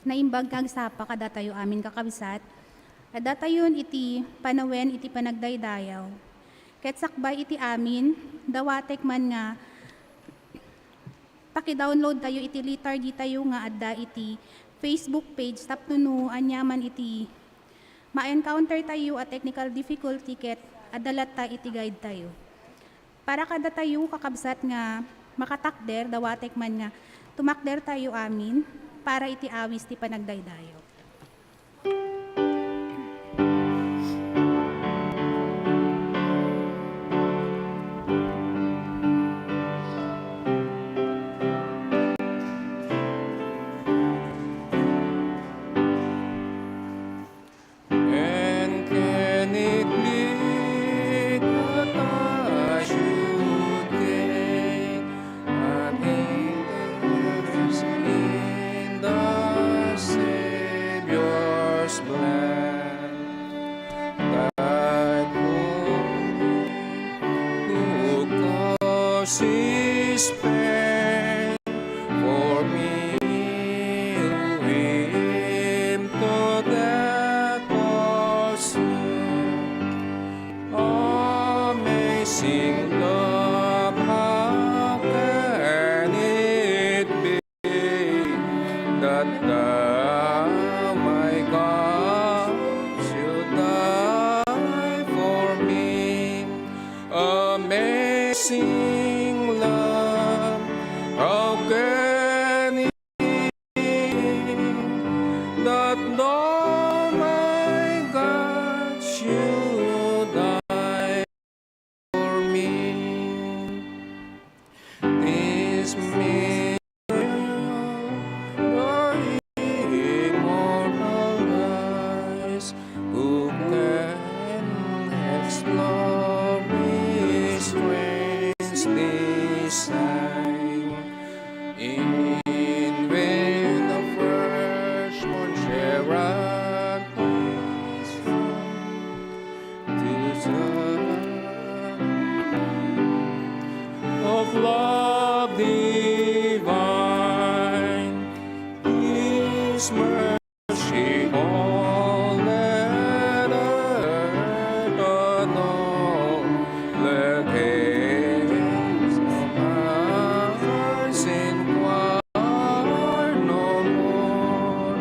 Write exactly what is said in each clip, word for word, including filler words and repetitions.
Naimbag nga agsapa kadatayo amin, kakabsat. Addatayon iti panawen iti panagdaydayaw. Ket sakbay iti amin, dawatek man nga paki-download tayo iti liturgy tayo nga adda iti Facebook page tapno no aniaman iti ma-encounter tayo a technical difficulty ket adda latta iti guide tayo. Para kadatayo, kakabsat, nga makatakder, dawatek man nga tumakder tayo amin para iti awis ti panagdaydayaw. And can it be that I should take an interest in the Savior's plan, that who causes pain for me, who him to death was sold. Amazing love, how can it be that thou, my God, should die for me? Amazing love, how can it be that thou, my God, should die for me? This mystery of thy immortal eyes, who can explore this strange design? In vain the first montserrat of love divine, His mercy all let earth adore. Let angels arise, inquire no more.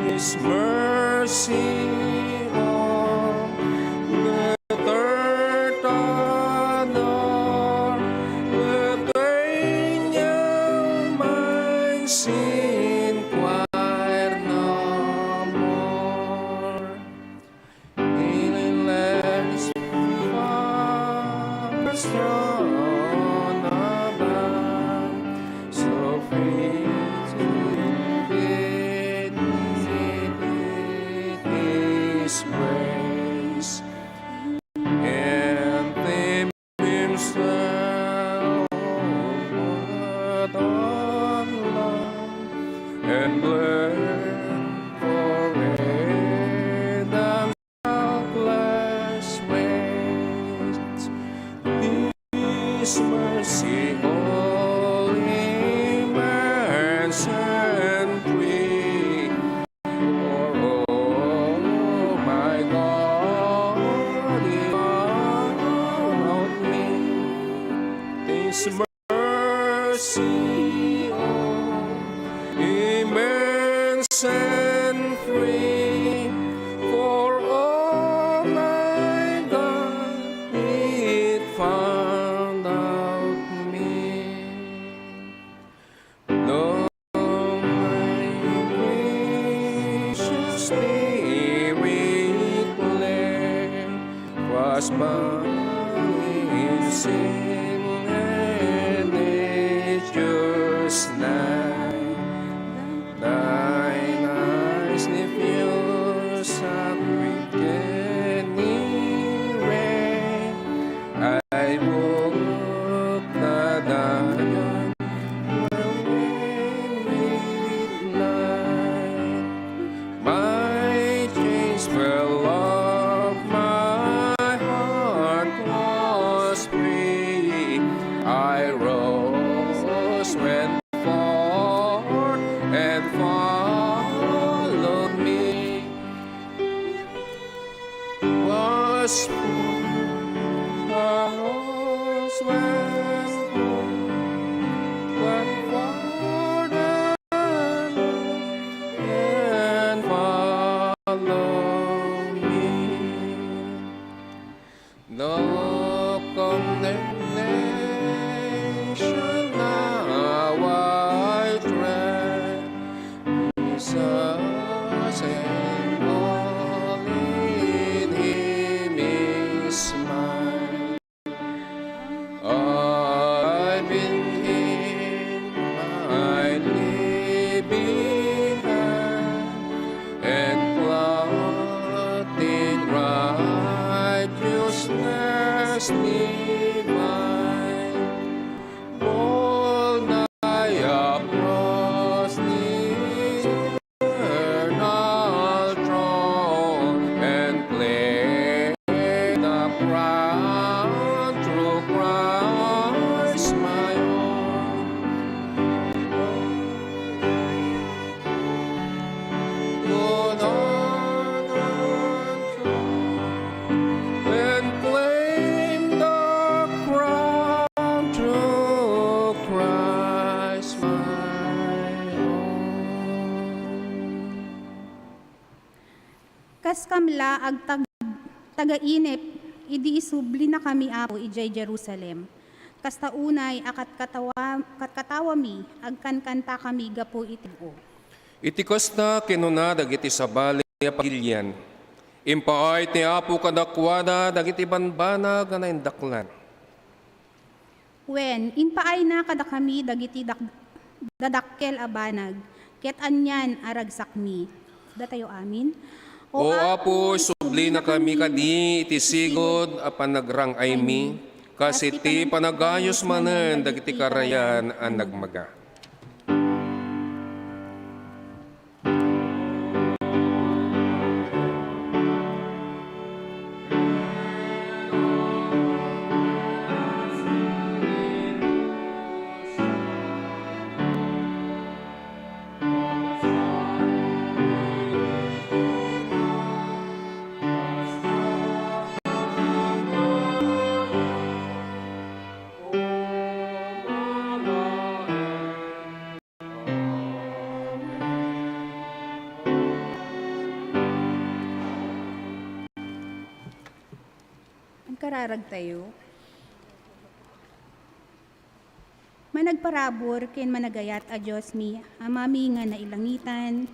His mercy all let earth adore. Let angel minds inquire no more. Healing lands far thrown above, so free to invade His grace. And Him Himself on love and blame for Adam's helpless ways. His mercy all immense and free. Oh, my God, if thou wilt me, His mercy, oh, immense and free, for, oh, my God, it found out me. Though my gracious spirit lay fast bound in sin and nature's night, thine eyes diffuse a quickening ray. I walk the dungeon wherein midnight my chains fell off, my heart was free. Just for a house went home, went for the Lord, and follow me. No condemnation now I tread, Jesus and all in him is mine. All I've been hid, I leave behind, and clothed in righteousness divine. Bold I approach the eternal throne and claim the crown through Christ my own. Go down and claim the crown through Christ my own. Kas kamla agtag-, tagainep idi isublinakami, Apo, idiay Jerusalem. Kasta unay a katkatawa-, katkatawami, agkankantakami gapu iti bug-o. Iti kasta, kinuna dagiti sabali a pagilian, "Impaay ti Apo kadakuada dagiti bambanag a naindaklan." Wen, impaayna kadakami dagiti dak-, dadakkel a banag, ket anian a ragsakmi. Datayo amin. O Apo, isublinakami kadi iti sigud a panagrang-aymi, kas iti panagayus manen dagiti karayan a nagmaga. Agkararagtayo. Managparabur ken managayat a Diosmi, Amami nga nailangitan,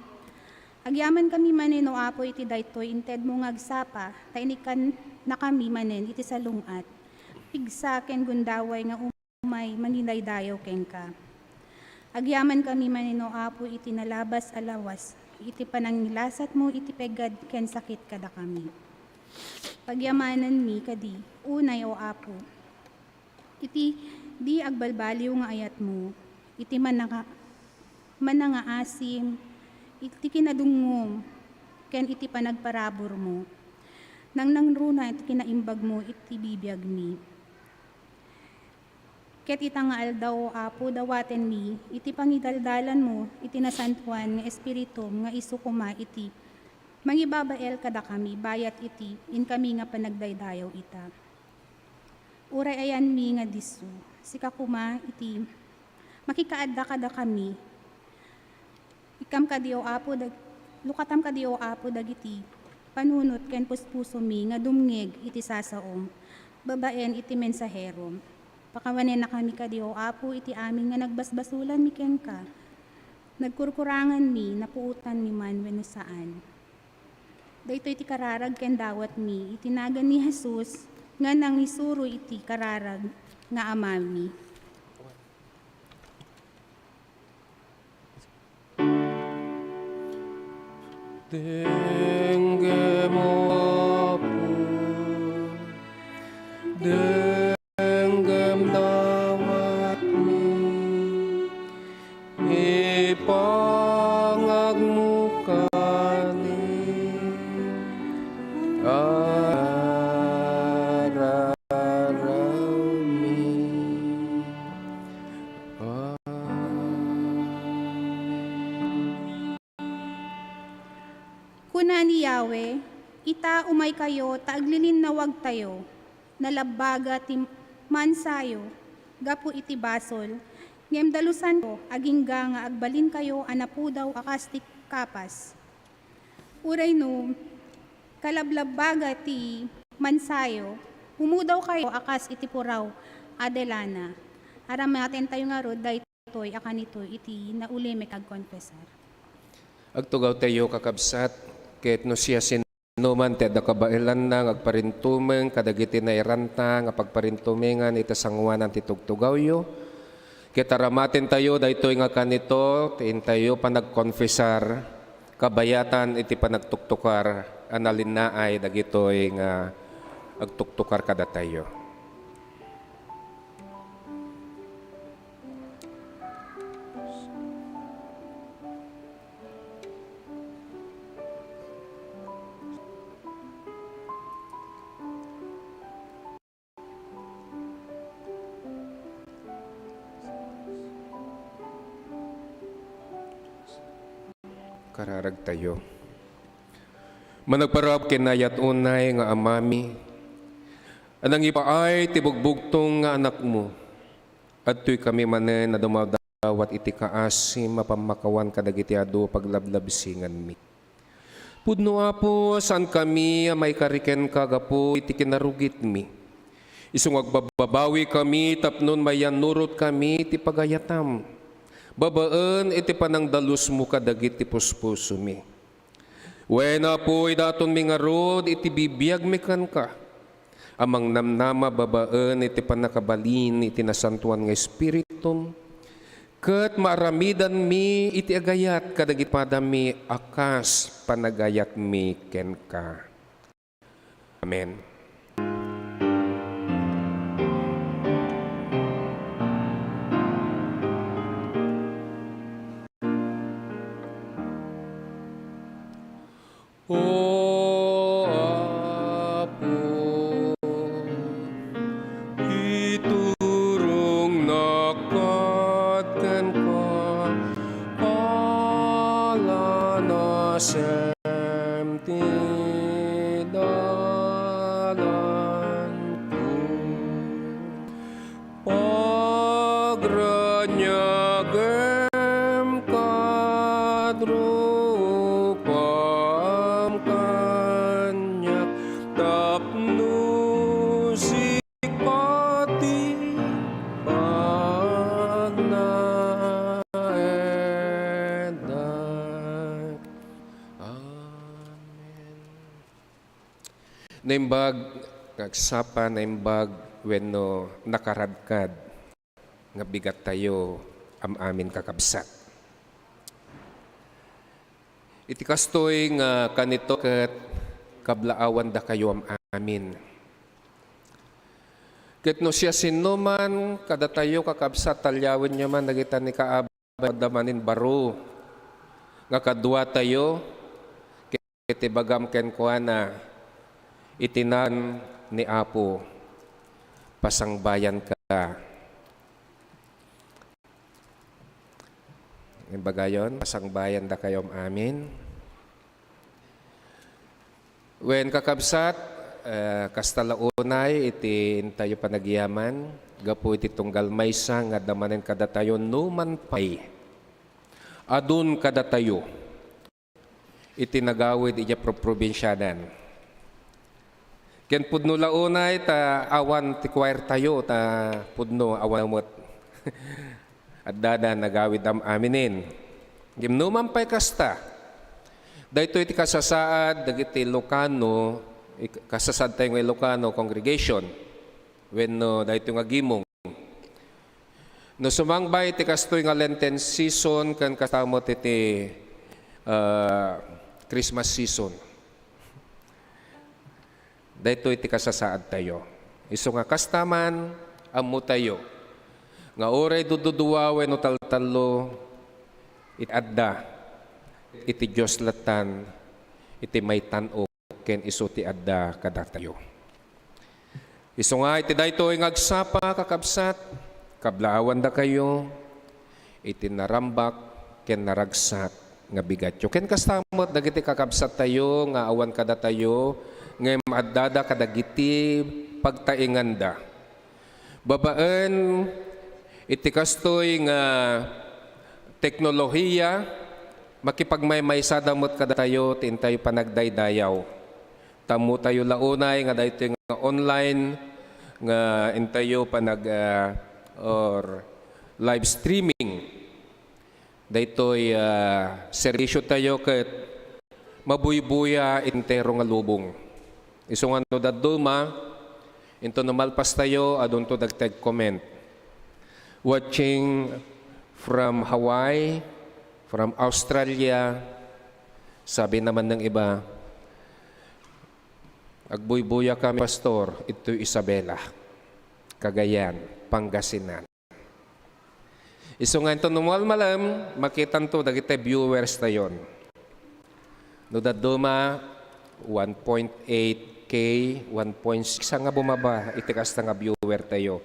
agyamankami manen, O Apo, iti daytoy intedmo nga agsapa, ta inikkannakami manen iti salung-at, pigsa ken gundaway nga umay mangidaydayaw kenka. Agyamankami manen, O Apo, iti nalabas a lawas iti panangilasatmo iti peggad ken sakit kadakami. Pagyamananmi kadi unay, O Apo, iti di agbalbaliw nga ayatmo, iti mananga-, manangaasim, iti kinadungngom, ken iti panagparaburmo. Nangnangruna ti kinaimbagmo iti bibiagmi. Ket ita nga aldaw, O Apo, dawatenmi iti pangidaldalanmo iti nasantoan nga Espiritum nga isu koma iti mangibabael kadakami bayat iti inkami nga panagdaydayaw ita. Uray ayanmi nga disso, sika koma iti makikaadda kadakami. Ikkam kadi, O Apo, dag-, lukatam kadi, O Apo, dagiti panunot ken puspusomi nga dumngeg iti sasaom babaen iti mensaherom. Pakawanennakami kadi, O Apo, iti amin nga nagbasbasolanmi kenka. Nagkurkuranganmi, napuotanmi man wenno saan. Daytoy ti kararag ken dawatmi iti nagan ni Jesus nga nangisuro iti kararag nga Amami. Denggem, O Apo, denggem dawatmi, ipangagmo kadi a rararawmi. Amen. Kuna ni Yahweh, Ita, umaykayo ta aglilinnawagtayo. Nalabbaga ti mansayo gapu iti basol, ngem dalusanyo agingga nga agbalinkayo a napudaw a kas ti kapas. Uray no kalablabbaga ti mansayo, umudawkayo a kas iti puraw a de lana. Aramatentayo ngarud daytoy a kanito iti naulim nga agkonfesar. Agtugawtayo, kakabsat, ket no siasinoman ti adda kabaelanna nga agparintumeng kadagiti nairanta nga pagparintumengan iti sangoanan ti tugtugawyo, ket aramatentayo daytoy nga kanito, ti intayo panagkonfesar, kabayatan iti panagtuktukar a nalinnaay dagitoy nga agtuktukar kadatayo. Kararagtayo. Managparab ken naayat unay nga Amami, a nangipaay ti bugbugtong nga Anakmo. Adtoy kami manen a dumadawat iti kaasim a pammakawan kadagiti adu a paglablabsinganmi. Pudno, Apo, saan kami a maikari kenka gapu iti kinarugitmi. Isu nga agbabbabawi kami tapno maiyannurot kami iti pagayatam, babaen iti panangdalusmo kadagiti puspusomi. Wen, Apo, idatonmi ngarud iti bibiagmi kenka, a mangnamnama babaen iti pannakabalin iti Nasantoan nga Espiritum, ket maaramidanmi iti agayat kadagiti padami a kas panagayatmi kenka. Amen. O Apo, iturongnak kad kenka, ala nasem ti dalanko. Pagraniagem kad rupam kaniak, tapno sika ti pagnaeddak. Amen. Naimbag nga agsapa, naimbag wenno nakaradkad nga bigattayo am-amin, kakabsat. Iti kastoy nga kanito ket kablaawandakayo am-amin. Ket no siasinoman kadatayo, kakabsat, taliawenyo man dagita ni kaabay, adda manen baro nga kaduatayo, ket ibagam kenkuana, iti nagan ni Apo, pasangbayanka. Imbagayon, pasangbayandakayo am-amin. Wen, kakabsat, eh, kasta la unay iti intayo panagyaman, gapu iti tunggal maysa nga adda manen kadatayo numan pay adun kadatayo iti nagawid idiay proprobinsianan. Ken pudno la unay ta awan ti choir tayo, ta pudno, awan met. Addada nagawid am-aminen. Ngem numan pay kasta, daytoy ti kasasaad dagiti Ilocano, ik-, kasasaad tayo nga Ilocano congregation, wenno daytoy nga gimong. No sumangbay iti kastoy nga Lenten season ken kasta met iti, ah, Christmas season, daytoy ti kasasaad tayo. Isu nga kasta man, ammo tayo nga uray dududua wenno taltallo iti adda iti Dios lattan iti maitan-ok ken isu ti adda kadatayo. Isu nga iti daytoy nga agsapa, kakabsat, kablaawandakayo iti narambak ken naragsak nga bigatyo. Ken kasta met dagiti kakabsattayo nga awan kadatayo, ngem addada kadagiti pagtaenganda. Babaen iti kastoy nga teknolohiya, makipagmaymaysada met kadatayo ti intayo panagdaydayaw. Tammotayo la unay nga daytoy nga online nga intayo panag, ah, or live streaming. Daytoy, ah, serbisiotayo ket mabuybuya entero nga lubong. Isu nga no dadduma, inton no malpastayo, adunto dagiti agcomment. Watching from Hawaii, from Australia, sabi naman ng iba, "Agbuybuya kami, Pastor, itoy Isabela, Cagayan, Pangasinan." Isu nga inton no malmalem, makitanto dagiti viewers tayon. No dadduma, one point eight K, one point six nga bumaba iti kasta nga viewer tayo.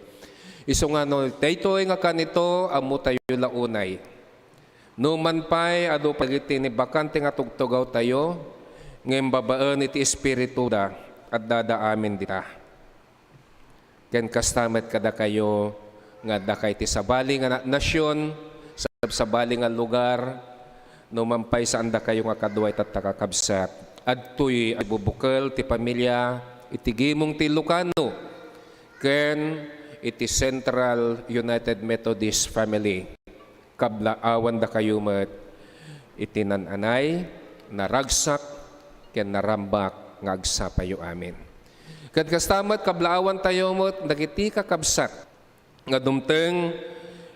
Isu nga no daytoy nga kanito, ammo tayo la unay. Numan pay, adu pay dagiti ni bakante nga tugtugaw tayo, ngem babaen iti espirituda, addada amin dita. Ken kasta met kadakayo nga addaka iti sabali nga na-, nasion, sab-, sabali nga lugar, numan pay saandakayo nga kadua itatta, kakabsat. Adtoy agbubukkel ti pamilya iti gimong ti Ilocano ken iti Central United Methodist Family. Kablaawandakayo met iti nan-anay, naragsak, ken narambak nga agsapayo amin. Ket kasta met, kablaawantayo met dagiti kakabsat nga dumteng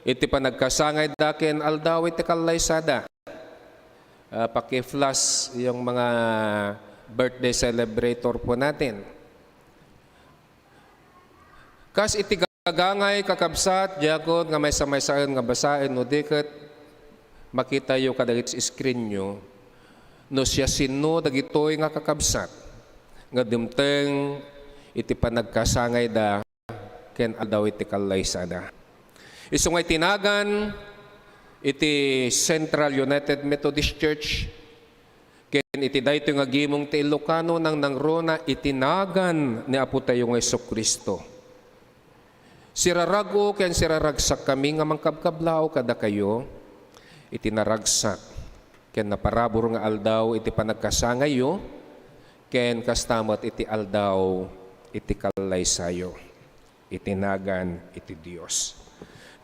iti panagkasangayda ken aldaw iti kallaysada. Ah, paki-flash yung mga birthday celebrator po natin. Kas iti gagangay, kakabsat, diakon, nga maysa-maysaen nga basaen no di ket makitayo kadagiti screenyo no siasino dagitoy nga kakabsat nga dumteng iti panagkasangayda ken aldaw iti kallaysada. Isu nga iti nagan iti Central United Methodist Church, ken iti daytoy nga gimong ti Ilocano, nangnangruna iti nagan ni Apotayo nga Jesu-Cristo. Sirarag-o ken siraragsakkami nga mangkabkablaaw kadakayo iti naragsak ken naparabur nga aldaw iti panagkasangayyo, ken kasta met iti aldaw iti kallaysayo iti nagan iti Dios.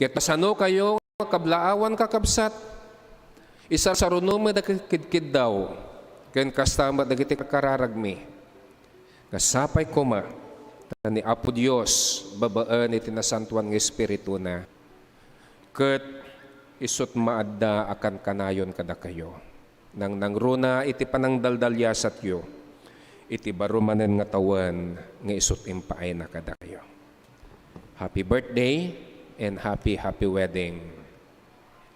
Ket kasano kayo, kablaawan, kakabsat? Isarsaruno met dagiti kidkiddaw, ken kasta met dagiti karkararagmi. Nga sapay koma ta ni Apo Dios babaen iti nasantoan nga Espirituna, ket isut' maadda a kankanayon kadakayo. Nangnangruna iti panangdaldaliasatyo iti baro manen nga tawen nga isut' impaayna kadakayo. Happy birthday and happy, happy wedding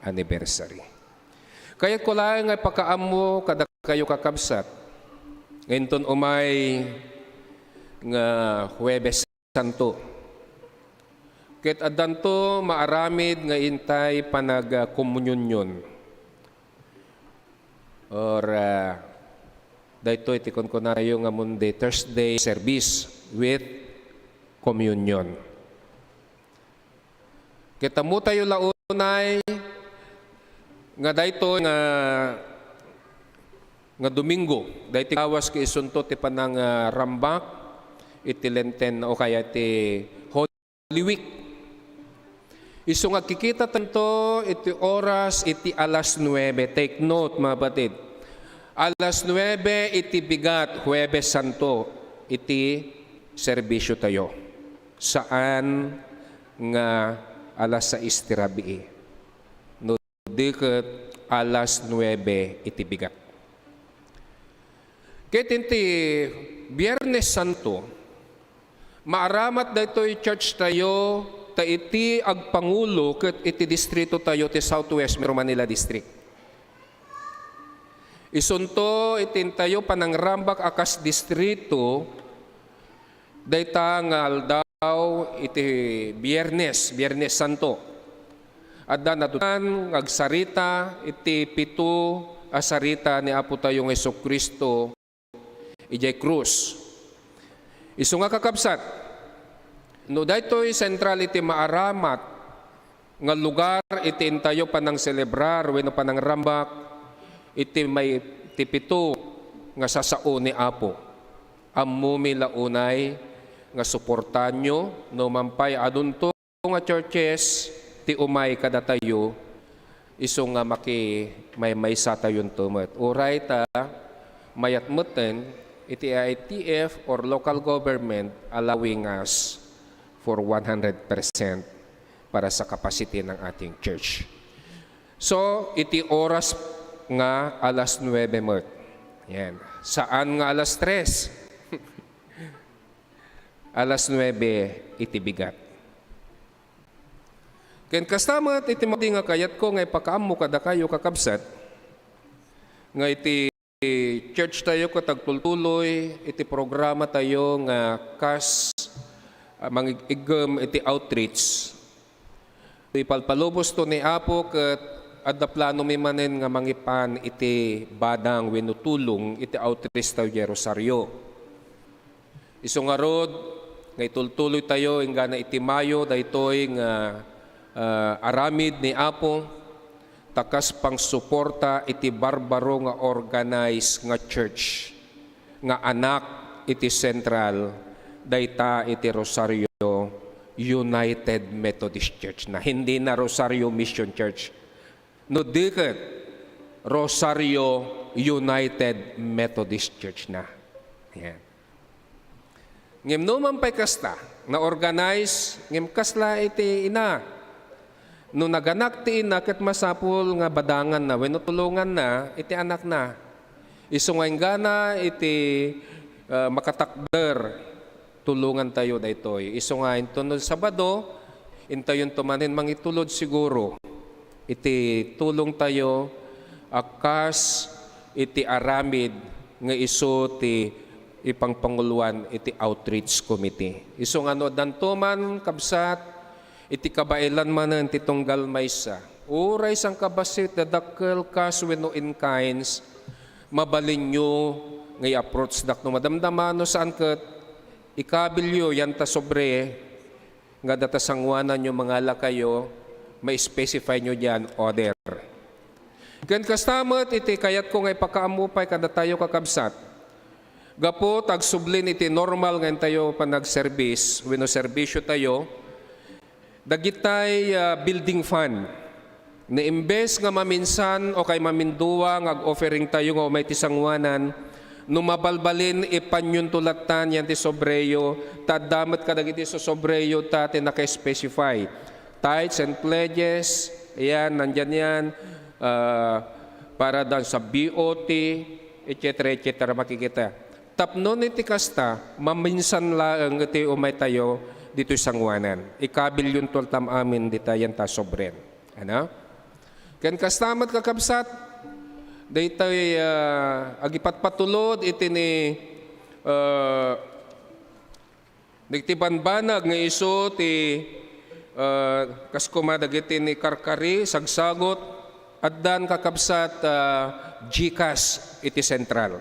anniversary. Kayatko laeng nga ipakaammo kadakayo, kakabsat, nga inton umay nga Huwebes Santo, ket addanto maaramid nga intay panagkomunionyon. Or, ah, daytoy ti kunkunayo nga Maundy Thursday service with communion. Ket ammotayo la unay nga daytoy nga, nga Domingo, daytoy lawas ket isunto ti panangrambak iti Lenten o kaya ti Holy Week. Isu nga agkikitatanto iti oras iti alas nuebe. Take note, mga kapatid. Alas nuebe iti bigat, Huwebes Santo, iti serbisyo tayo. Saan nga alas sais ti rabii. No di ket alas nuebe iti bigat. Ket iti Biernes Santo, maaramat daytoy church tayo ta iti agpangulo ket iti distrito tayo ti Southwest Metro Manila District. Isunto iti intayo panangrambak a kas distrito, dayta nga aldaw iti Biernes, Biernes Santo. Adda nadutan nga agsarita iti pito a sarita ni Apo tayo nga Jesu-Cristo idiay krus. Isu nga, kakabsat, no daytoy sentral iti maaramat nga lugar iti intayo panangselebrar wenno panangrambak iti may ti pito nga sasao ni Apo, ammomi la unay nga suportaanyo no man pay adunto nga churches ti umay kadatayo, isu nga maki-, maymaysa tayonto met. Uray ta mayat metten iti I T F or local government allowing us for one hundred percent para sa capacity ng ating church. So, iti oras nga alas nuebe met. Yan. Saan nga alas tres? Alas nuebe iti bigat. Ken kasta met iti maudi nga kayatko nga ipakaammo kadakayo, kakabsat, nga iti church tayo ket agtultuloy iti programa tayo nga kas, ah, mangig-iggem iti outreach. Ipalpalubosto ni Apo ket adda planomi manen nga mangipan iti badang wenno tulong iti outreach tayo idiay Rosario. Isu ngarud nga itultuloy tayo inggana iti Mayo daytoy nga, ah, aramid ni Apo, ta kas pangsuporta iti barbaro nga organized nga church nga anak iti sentral dayta iti Rosario United Methodist Church na, hindi na Rosario Mission Church. No di ket, Rosario United Methodist Church na. Ayan. Ngem no man pay kasta, na-organize, ngem kasla iti ina. No naganak ti ina, ket masapul nga badanganna wenno tulonganna iti anakna. Isu nga inggana iti, ah, makatakder, tulongantayo daytoy. Isu nga inton Sabado, intayonto manen mangitulod siguro iti tulongtayo a kas iti aramid nga isu ti ipangpanguloan iti outreach committee. Isu nga no addanto man, kabsat, iti kabaelan manen ti tunggal maysa, uray sangkabassit, dadakkel, kas wenno in kinds, mabalinyo nga i-approach dak no madamdama, no saan ket ikabilyo yanta sobre nga adda ta sanguananyo, mangalakayo, ma-specify nyo diyan, order. Ken kasta met iti kayatko nga ipakaammo pay kadatayo, kakabsat, gapu ta agsublin iti normal nga intayo panagserbis wenno serbisyo tayo, dagitay, ah, building fund. Nga imbes nga maminsan o kay mamindua nga ag-offering tayo nga umay ti sanguanan, no mabalbalin, ipanyonto lattan yan ti sobreyo, ta adda met kadagiti sosobreyo ta ti naka-specify. Tithes and pledges, yan, nandyan yan, ah, para dan sa B O T, et cetera, et cetera, makikita. Tapno iti kasta, maminsan laeng iti umay tayo ditoy sanguanan. Ikabilion to tam amin dita yan ta sobren. Ano? Ken kasta met, kakabsat, daytoy, ah, agipatpatulod iti ni, ah, dagiti banbanag nga isu ti, ah, kas koma dagiti ni Karkari, Sagsagot, addan, kakabsat, ah, GCash iti sentral.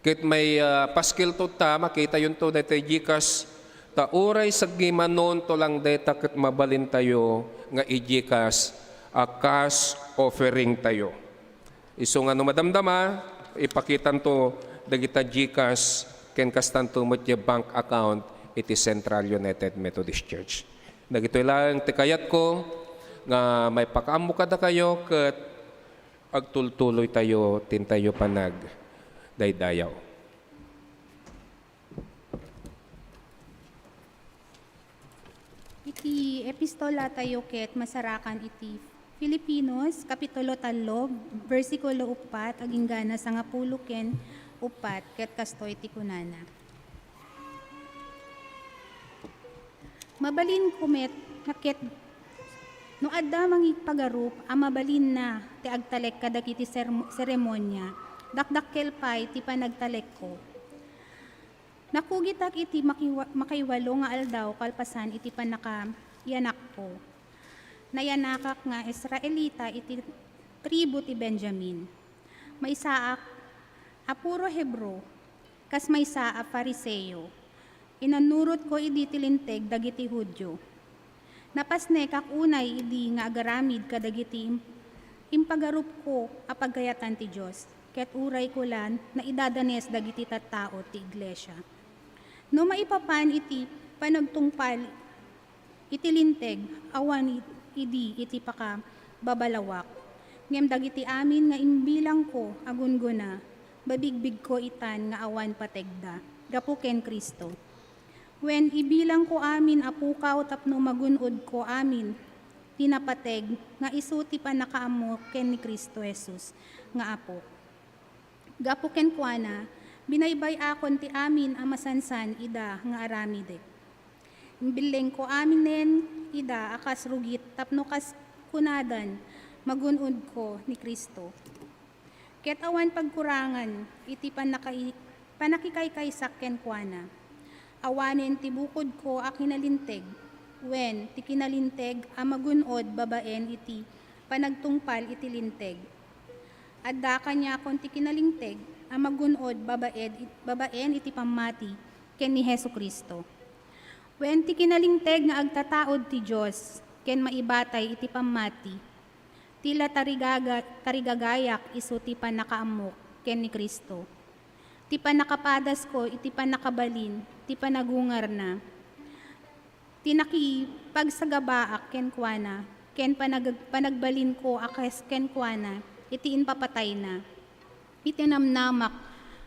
Ket may, ah, paskil to ta, makitayonto daytoy GCash, ta uray saggimanon to lang dayta ket mabalintayo nga i-GCash a cash offering tayo. Isu nga no madamdama, ipakitanto dagita GCash ken kastanto met ti bank account iti Central United Methodist Church. Dagitoy laeng ti kayatko nga maipakaammo kadakayo ket agtultuloy tayo ti intayo panagdaydayaw. Iti epistola tayo ket masarakan iti Filipinos, kapitulo tallo, bersikulo uppat, aginggana sangapulo ken uppat, ket kastoy ti kunana. Mabalinko met nga ket no adda mangipagarup a mabalinna ti agtalek kadagiti sermo-, seremonia, dakdakkel pay ti panagtalekko. Nakugitak iti makiwa-, makaiwalo nga aldaw kalpasan iti pannakayanakko. Nayanakak nga Israelita iti tribu ti Benjamin. Maysaak a puro Hebreo, kas maysa a Fariseo, inannurotko idi ti Linteg dagiti Judio. Napasnekak unay idi nga agaramid kadagiti im-, impagarupko a pagkayatan ti Dios, ket urayko la naidadanes dagiti tattao ti iglesia. No maipapan iti panagtungpal iti Linteg, awan i-, idi iti pakababalawak. Ngem dagiti amin nga imbilangko a gunggona, babigbigko itan nga awan pategda gapu ken Cristo. Wen, ibilangko amin a pukaw tapno magun-odko amin ti napateg nga isu ti pannakaammo ken ni Cristo Jesus nga Apo. Gapu kenkuana, binaybay-akon ti amin a masansan ida nga aramidek. Imbillengko aminen ida a kas rugit tapno kas kunadan, magun-odko ni Cristo. Ket awan pagkurangan iti pannakai-, pannakikaykaysak kenkuana. Awanen ti bukodko a kinalinteg, wen, ti kinalinteg a magun-od babaen iti panagtungpal iti Linteg. Adda kaniakon ti kinalinteg a magun-od babaed-, babaen iti pammati ken ni Jesu-Cristo. Wen, ti kinalinteg nga agtataud ti Dios ken maibatay iti pammati. Ti la tarigaga-, tarigagayak isu ti pannakaammok ken ni Cristo. Ti pannakapadasko iti pannakabalin ti panagungarna. Ti nakipagsagabaak kenkuana, ken panag-, panagbalinko a kas kenkuana iti impapatayna. Iti namnamak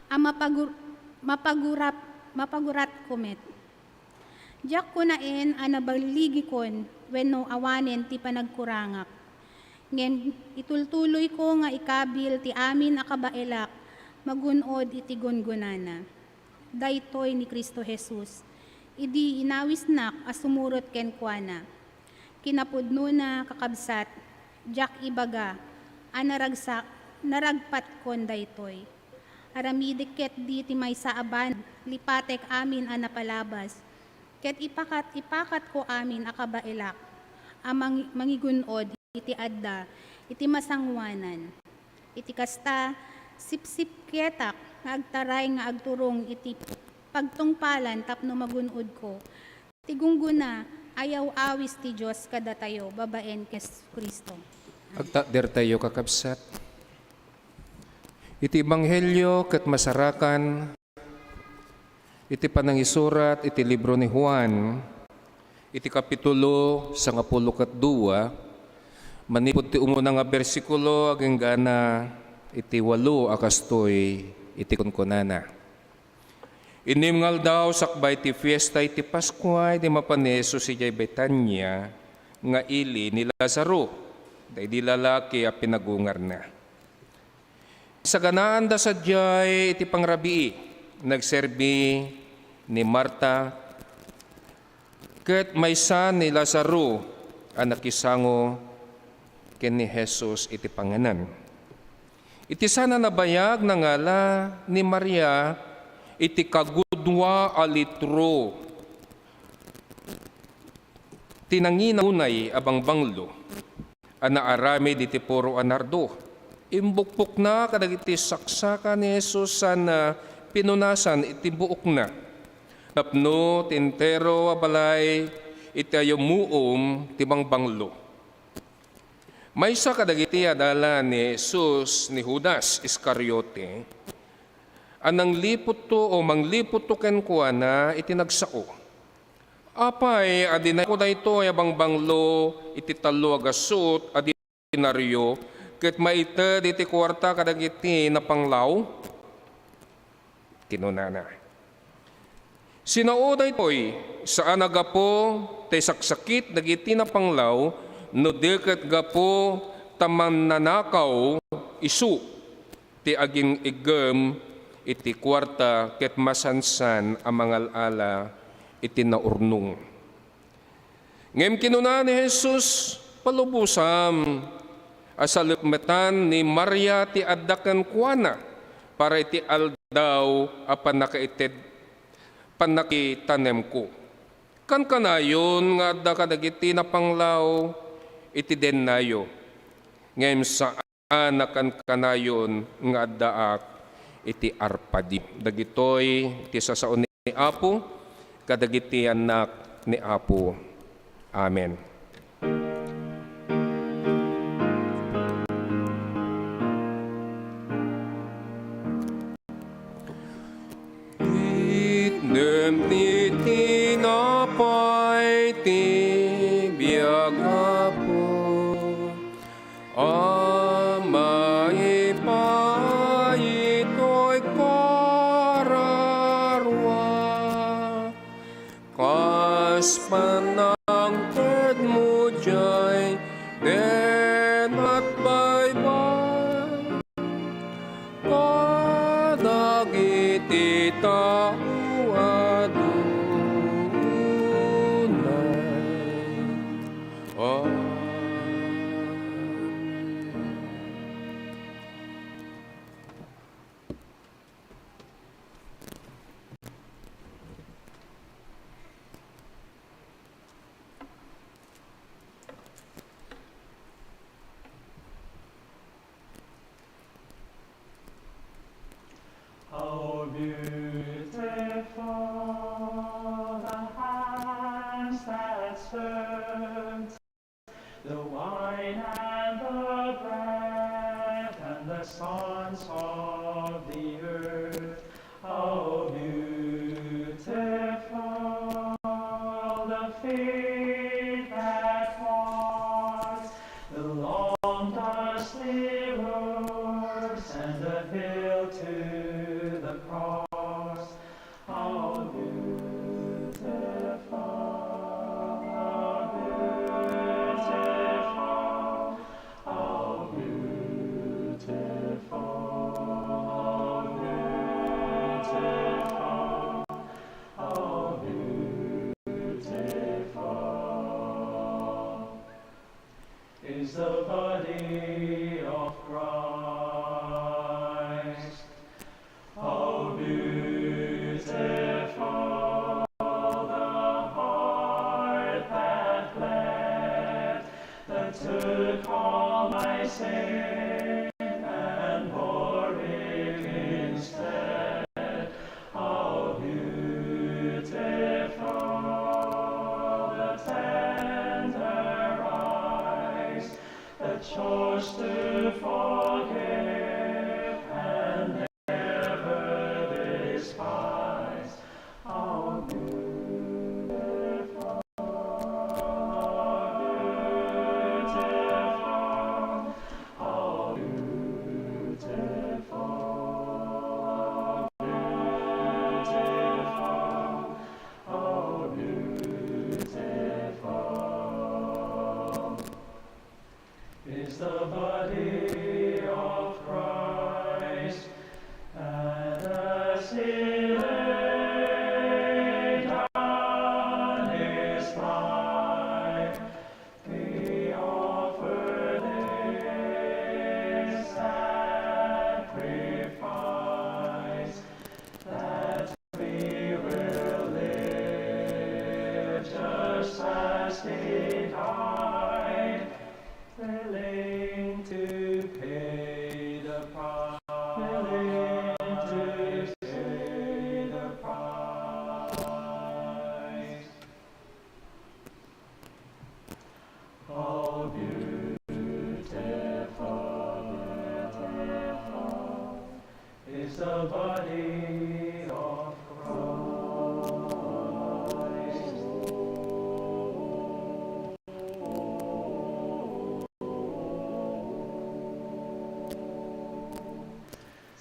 a mapagur-, mapagurap-, mapaguratko met. Diak kunaen a naballigikon wenno awanen ti panagkurangak. Ngem itultuloyko nga ikabil ti amin a kabaelak magun-od iti gungonana. Daytoy ni Cristo Jesus, idi inawisnak a sumurot kenkuana. Kinapudnona, kakabsat, diak ibaga a naragsa-, naragpatkon daytoy. Aramidek ketdi ti maysa a banag, lipatek amin a napalabas, ket ipakat-, ipakatko amin a kabaelak a mangi-, mangigun-od iti adda iti masangoanan. Iti kasta, sipsipketak nga agtaray nga agturong iti pagtungpalan tapno magun-odko ti gunggona a yaw-awis ti Dios kadatayo babaen ken Cristo. Agtakdertayo, kakabsat. Iti Ebanghelio ket masarakan iti panangisurat iti libro ni Juan, iti kapitulo sangapulo ket dua, manipud ti umuna nga bersikulo agingga iti walo a kastoy iti kunkunana. Innem nga aldaw sakbay ti fiesta iti Paskua, idi mapan ni Jesus idiay Betania nga ili ni Lazaro, daydi lalaki a pinagungarna. Saganaanda sadiay iti pangrabii, nagserbi ni Marta ket maysa ni Lazaro a nakisango ken ni Jesus iti panganan. Iti saan a nabayag, nangala ni Maria iti kagudua a litro ti nangina unay a bangbanglo a naaramid iti puro a nardo. Imbukbokna kadagiti saksaka ni Jesus saan a pinunasan iti buokna, tapno ti entero a balay iti ayumuom ti bangbanglo. Maysa kadagiti adalan ni Jesus ni Judas Iscariote a nangliputto o mangliputto kenkuana iti nagsao. Apay, adinayko daytoy a bangbanglo iti tallo a gasut a denario ket maited iti kuarta kadagiti napanglaw? Kinunana, "Sinao daytoy, saan a gapu ta isaksakit dagiti napanglaw, no di ket gapu ta mannanakaw isu ti agin-iggem iti kuarta ket masansan a mangal-ala iti naurnong." Ngem kinuna ni Jesus, "Palubosam a salepmetan ni Maria ti adda kenkuana para iti aldaw a pannakaited, pannakitanemko. Kankanayon nga adda kadagiti napanglaw iti denario, ngem saan a nakankanayon nga addaak iti arpadyo. Dagitoy ti sasaon ni Apo kadagiti annak ni Apo. Amen. Itnem ti tinapay ti biag, Apo, a maipait toy kararua, kas panangtedmo diay dinatbaybay kadagiti tao a dunay. Amen. How beautiful the hands that served the wine and the bread and the sons of the earth. How beautiful the feet that wash the long dusty roads and the hill to the cross. How beautiful, how beautiful, how beautiful, how beautiful, how beautiful is the body of Christ. How beautiful the heart that bled, that took all my sin and bore it instead. How beautiful the tender eyes that chose to forgive and never despise. How beautiful, how beautiful, how beautiful, how beautiful, how beautiful is the body of Christ, and as he laid down his life, we offer this sacrifice, that we will live just as he died, willing to pay the price, willing to pay the price. How beautiful, beautiful is the body of Christ.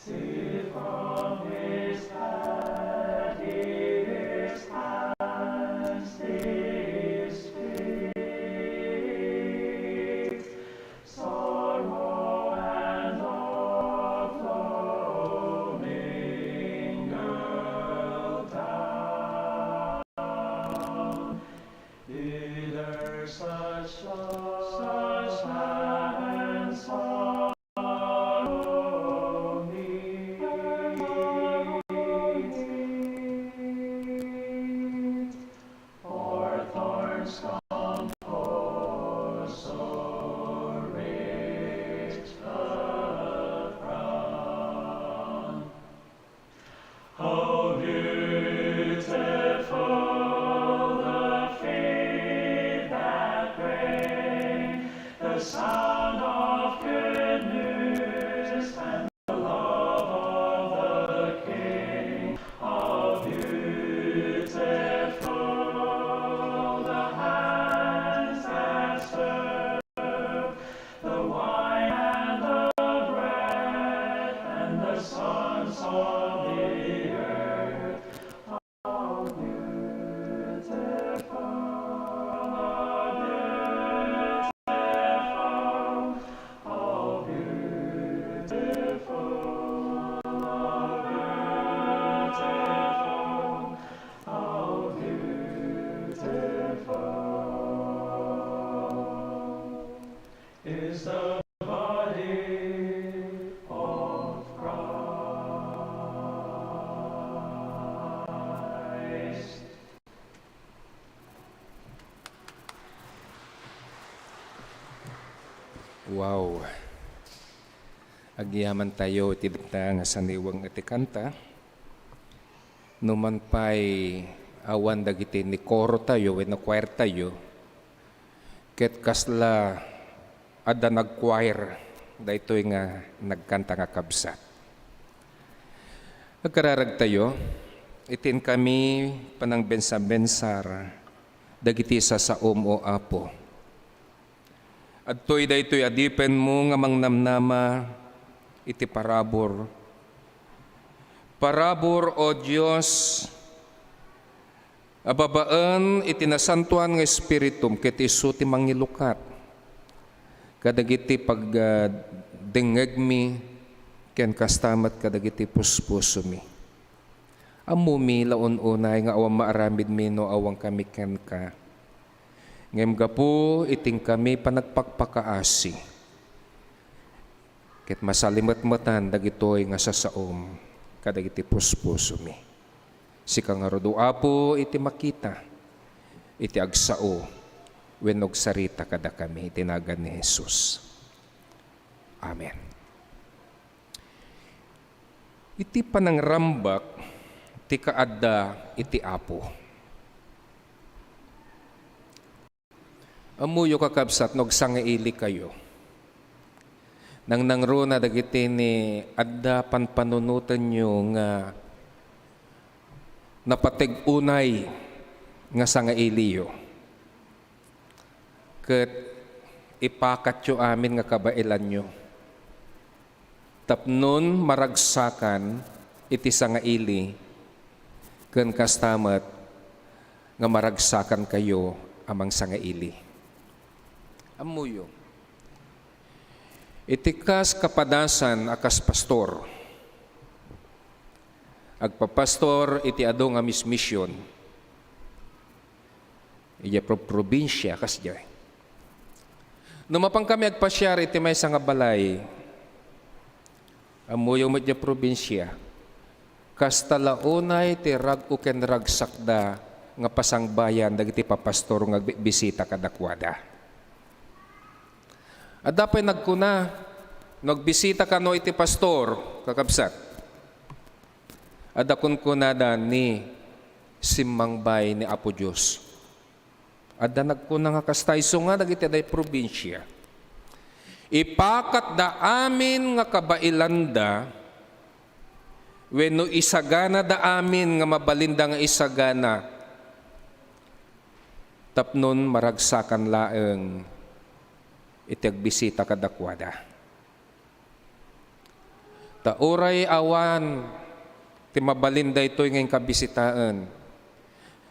See, from his head he is cast, he speaks sorrow and overflowing sons of the earth. How beautiful, how beautiful, how beautiful, how beautiful, how beautiful is the body of Christ. Wow. Agyamantayo iti dagita nga saniweng iti kanta. Numan pay awan dagiti ni koro tayo wenno choir tayo, ket kasla adda nag-choir daytoy nga nagkanta nga kabsat. Agkararagtayo, iti inkami panangbensabensar dagiti sasaom, O Apo. Adtoy daytoy adipenmo nga mangnamnama iti parabur. Parabur, O Dios, a babaen iti nasantoan nga Espiritum ket isu ti mangilukat kadagiti pagdengngegmi ken kasta met kadagiti puspusomi. Ammomi la un-unay nga awan maaramidmi no awankami kenka. Ngem gapu iti inkami panagpakpakaasi, ket masalimetmetan dagitoy nga sasaom kadagiti puspusomi. Sika ngarud, O Apo, iti makita, iti agsao, wenno agsarita kadakami iti nagan ni Jesus. Amen. Iti panangrambak ti kaadda iti Apo. Ammoyo, kakabsat, no agsangailikayo. Nangnangruna dagiti ni adda panpanunotenyo nga napateg unay nga sangailiyo. Ket ipakatyo amin nga kabaelanyo. Tapnon maragsakan iti sangaili, ken kasta met nga maragsakankayo a mangsangaili. Ammoyo, iti kas kapadasan a kas pastor, agpapastor iti adu nga mismision, idiay pro-, probinsia, kasdiay. No mapankami agpasiar iti maysa nga balay, ammoyo met idiay probinsia, kasta la unay ti rag-o ken ragsakda nga pasangbayan dagiti papastor nga agbibisita kadakuada. Adda pay nagkuna, no agbisita kano iti pastor, kakabsat, adda kunkunada ni simmangbay ni Apo Dios. Adda nagkuna nga kasta, isu nga dagiti adda iti probinsia. Ipakatda amin nga kabaelanda, wenno isaganada amin nga mabalinda nga isagana, tapnon maragsakan laeng iti agbisita kadakuada. Ta uray awan ti mabalin daytoy nga inkabisitaen,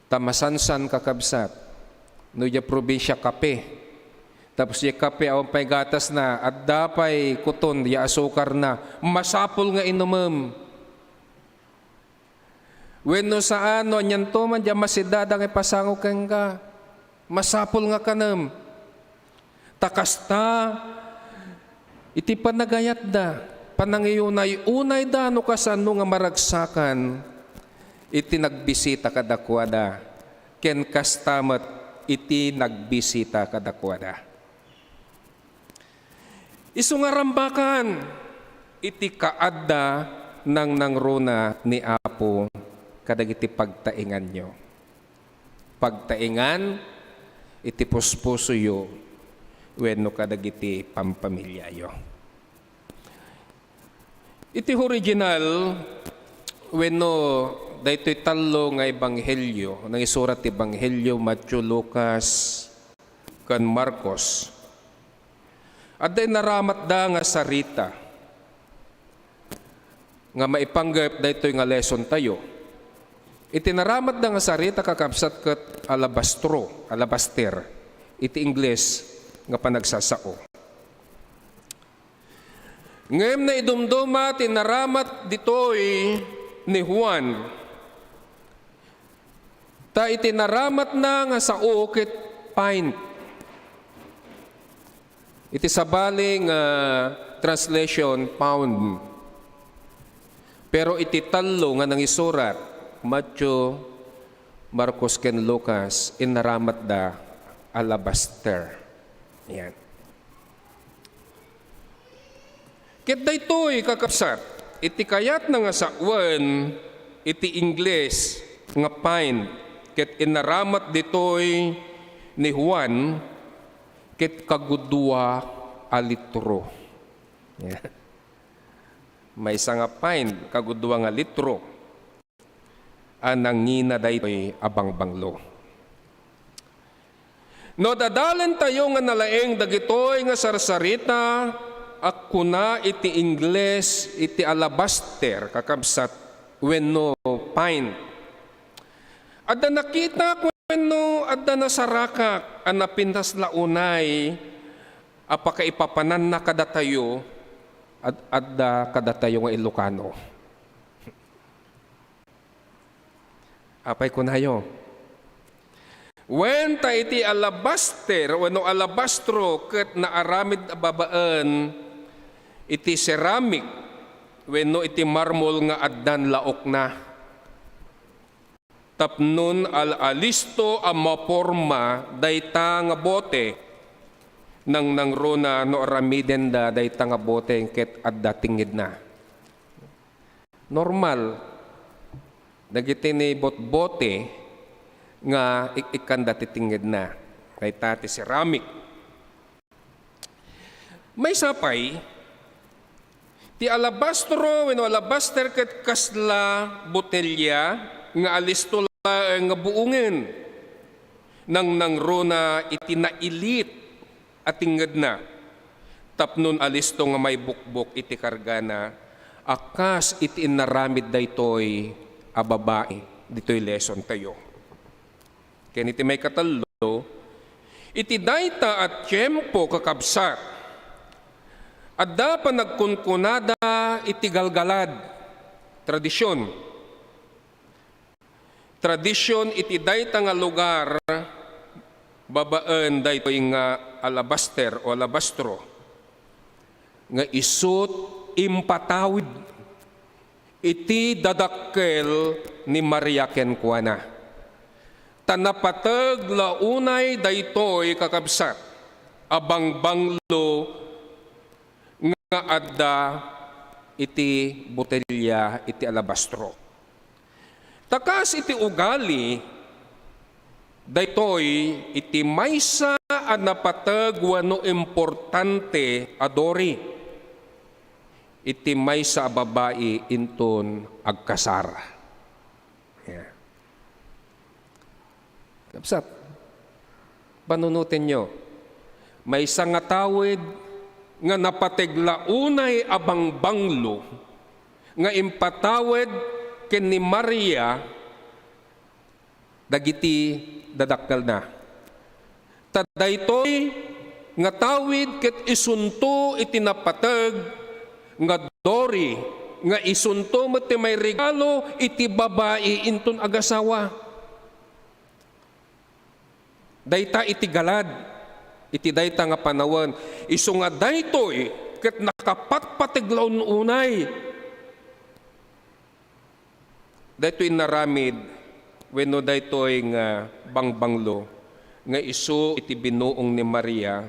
ta masansan, kakabsat, no idiay probinsia kape, tapos idiay kape awan pay gatasna, adda pay kuton ya asukarna, masapul nga inumem. Wenno saan, no anianto man diay masidada nga ipasango kenka, masapul nga kanem. Ta kasta iti panagayatda, panangiyunay-unayda no kasano nga maragsakan iti nagbisita kadakuada, ken kasta met iti nagbisita kadakuada. Isu nga rambakan iti kaadda nangnangruna ni Apo kadagiti pagtaenganyo. Pagtaengan iti puspusoyo wenno kadagiti pampamiliayo. Iti original wenno daytoy tallo nga ebanghelio, nangisurat ti ebanghelio, Mateo, Lucas, ken Marcos. Adda inaramatda nga sarita. nga maipanggep daytoy nga lesson tayo. Iti naramatda nga sarita, kakabsat, ket alabastro, alabaster, iti Ingles nga panagsasao. Ngem naidumduma ti naramat ditoy ni Juan. Ta iti naramatna nga sao ket pint. Iti sabali nga translation, pound. Pero iti tallo nga nangisurat, Matthew, Marcos, ken Lucas, inaramatda alabaster. Yan. Ket daytoy, kakabsat, iti kayatna nga sawen iti Ingles nga pint, ket inaramat ditoy ni Juan, ket kagudua a litro. Maysa nga pint, kagudua nga litro a nangina daytoy a bangbanglo. No dadalentayo nga nalaing dagitoy nga sarsarita a kuna iti Ingles iti alabaster, kakabsat, wenno pint, adda nakitak wenno adda nasarakak a napintas la unay a pakaipapananna kadatayo, ad-, adda kadatayo nga Ilocano. Apay kunayo? Wen ta iti alabaster wenno alabastro ket naaramid a babaen iti ceramic wenno iti marmol nga addan laokna. Tapnon al-, alisto a maporma dayta nga bote, nangnangruna no aramidenda dayta nga bote ket adda tingngedna. Normal dagiti ni botbote nga ik-ikkanda ti tingngedna. Dayta ti ceramic. Maysa pay, ti alabastro wenno alabaster ket kasla botelia nga alisto laeng nga buongen. Nangnangruna iti nailit a tingngedna, tapnon alisto nga maibukbok iti kargana a kas iti inaramid daytoy a babai ditoy lesson tayo. Ken iti maikatallo, iti dayta a tiempo, kakabsat, adda panagkunkunada iti galgalad, tradision. Tradision iti dayta nga lugar babaen daytoy nga alabaster o alabastro nga isut' impatawid iti dadakkel ni Maria kenkuana. Ta napateg la unay daytoy, kakabsat, a bangbanglo nga adda iti botelia iti alabastro. Ta kas iti ugali, daytoy iti maysa a napateg wenno importante a dori iti maysa a babai inton agkasar. Yeah. Kabsat, panunotenyo, maysa nga tawid nga napateg la unay a bangbanglo nga impatawid ken ni Maria dagiti dadakkelna. Ta daytoy nga tawid ket isunto iti napateg nga dori nga isunto met ti mairegalo iti babai inton agasawa. Dayta iti galad iti dayta nga panawen. Isu nga daytoy ket nakapatpateg la un-unay. Daytoy inaramid wenno daytoy nga bangbanglo nga isu iti binuong ni Maria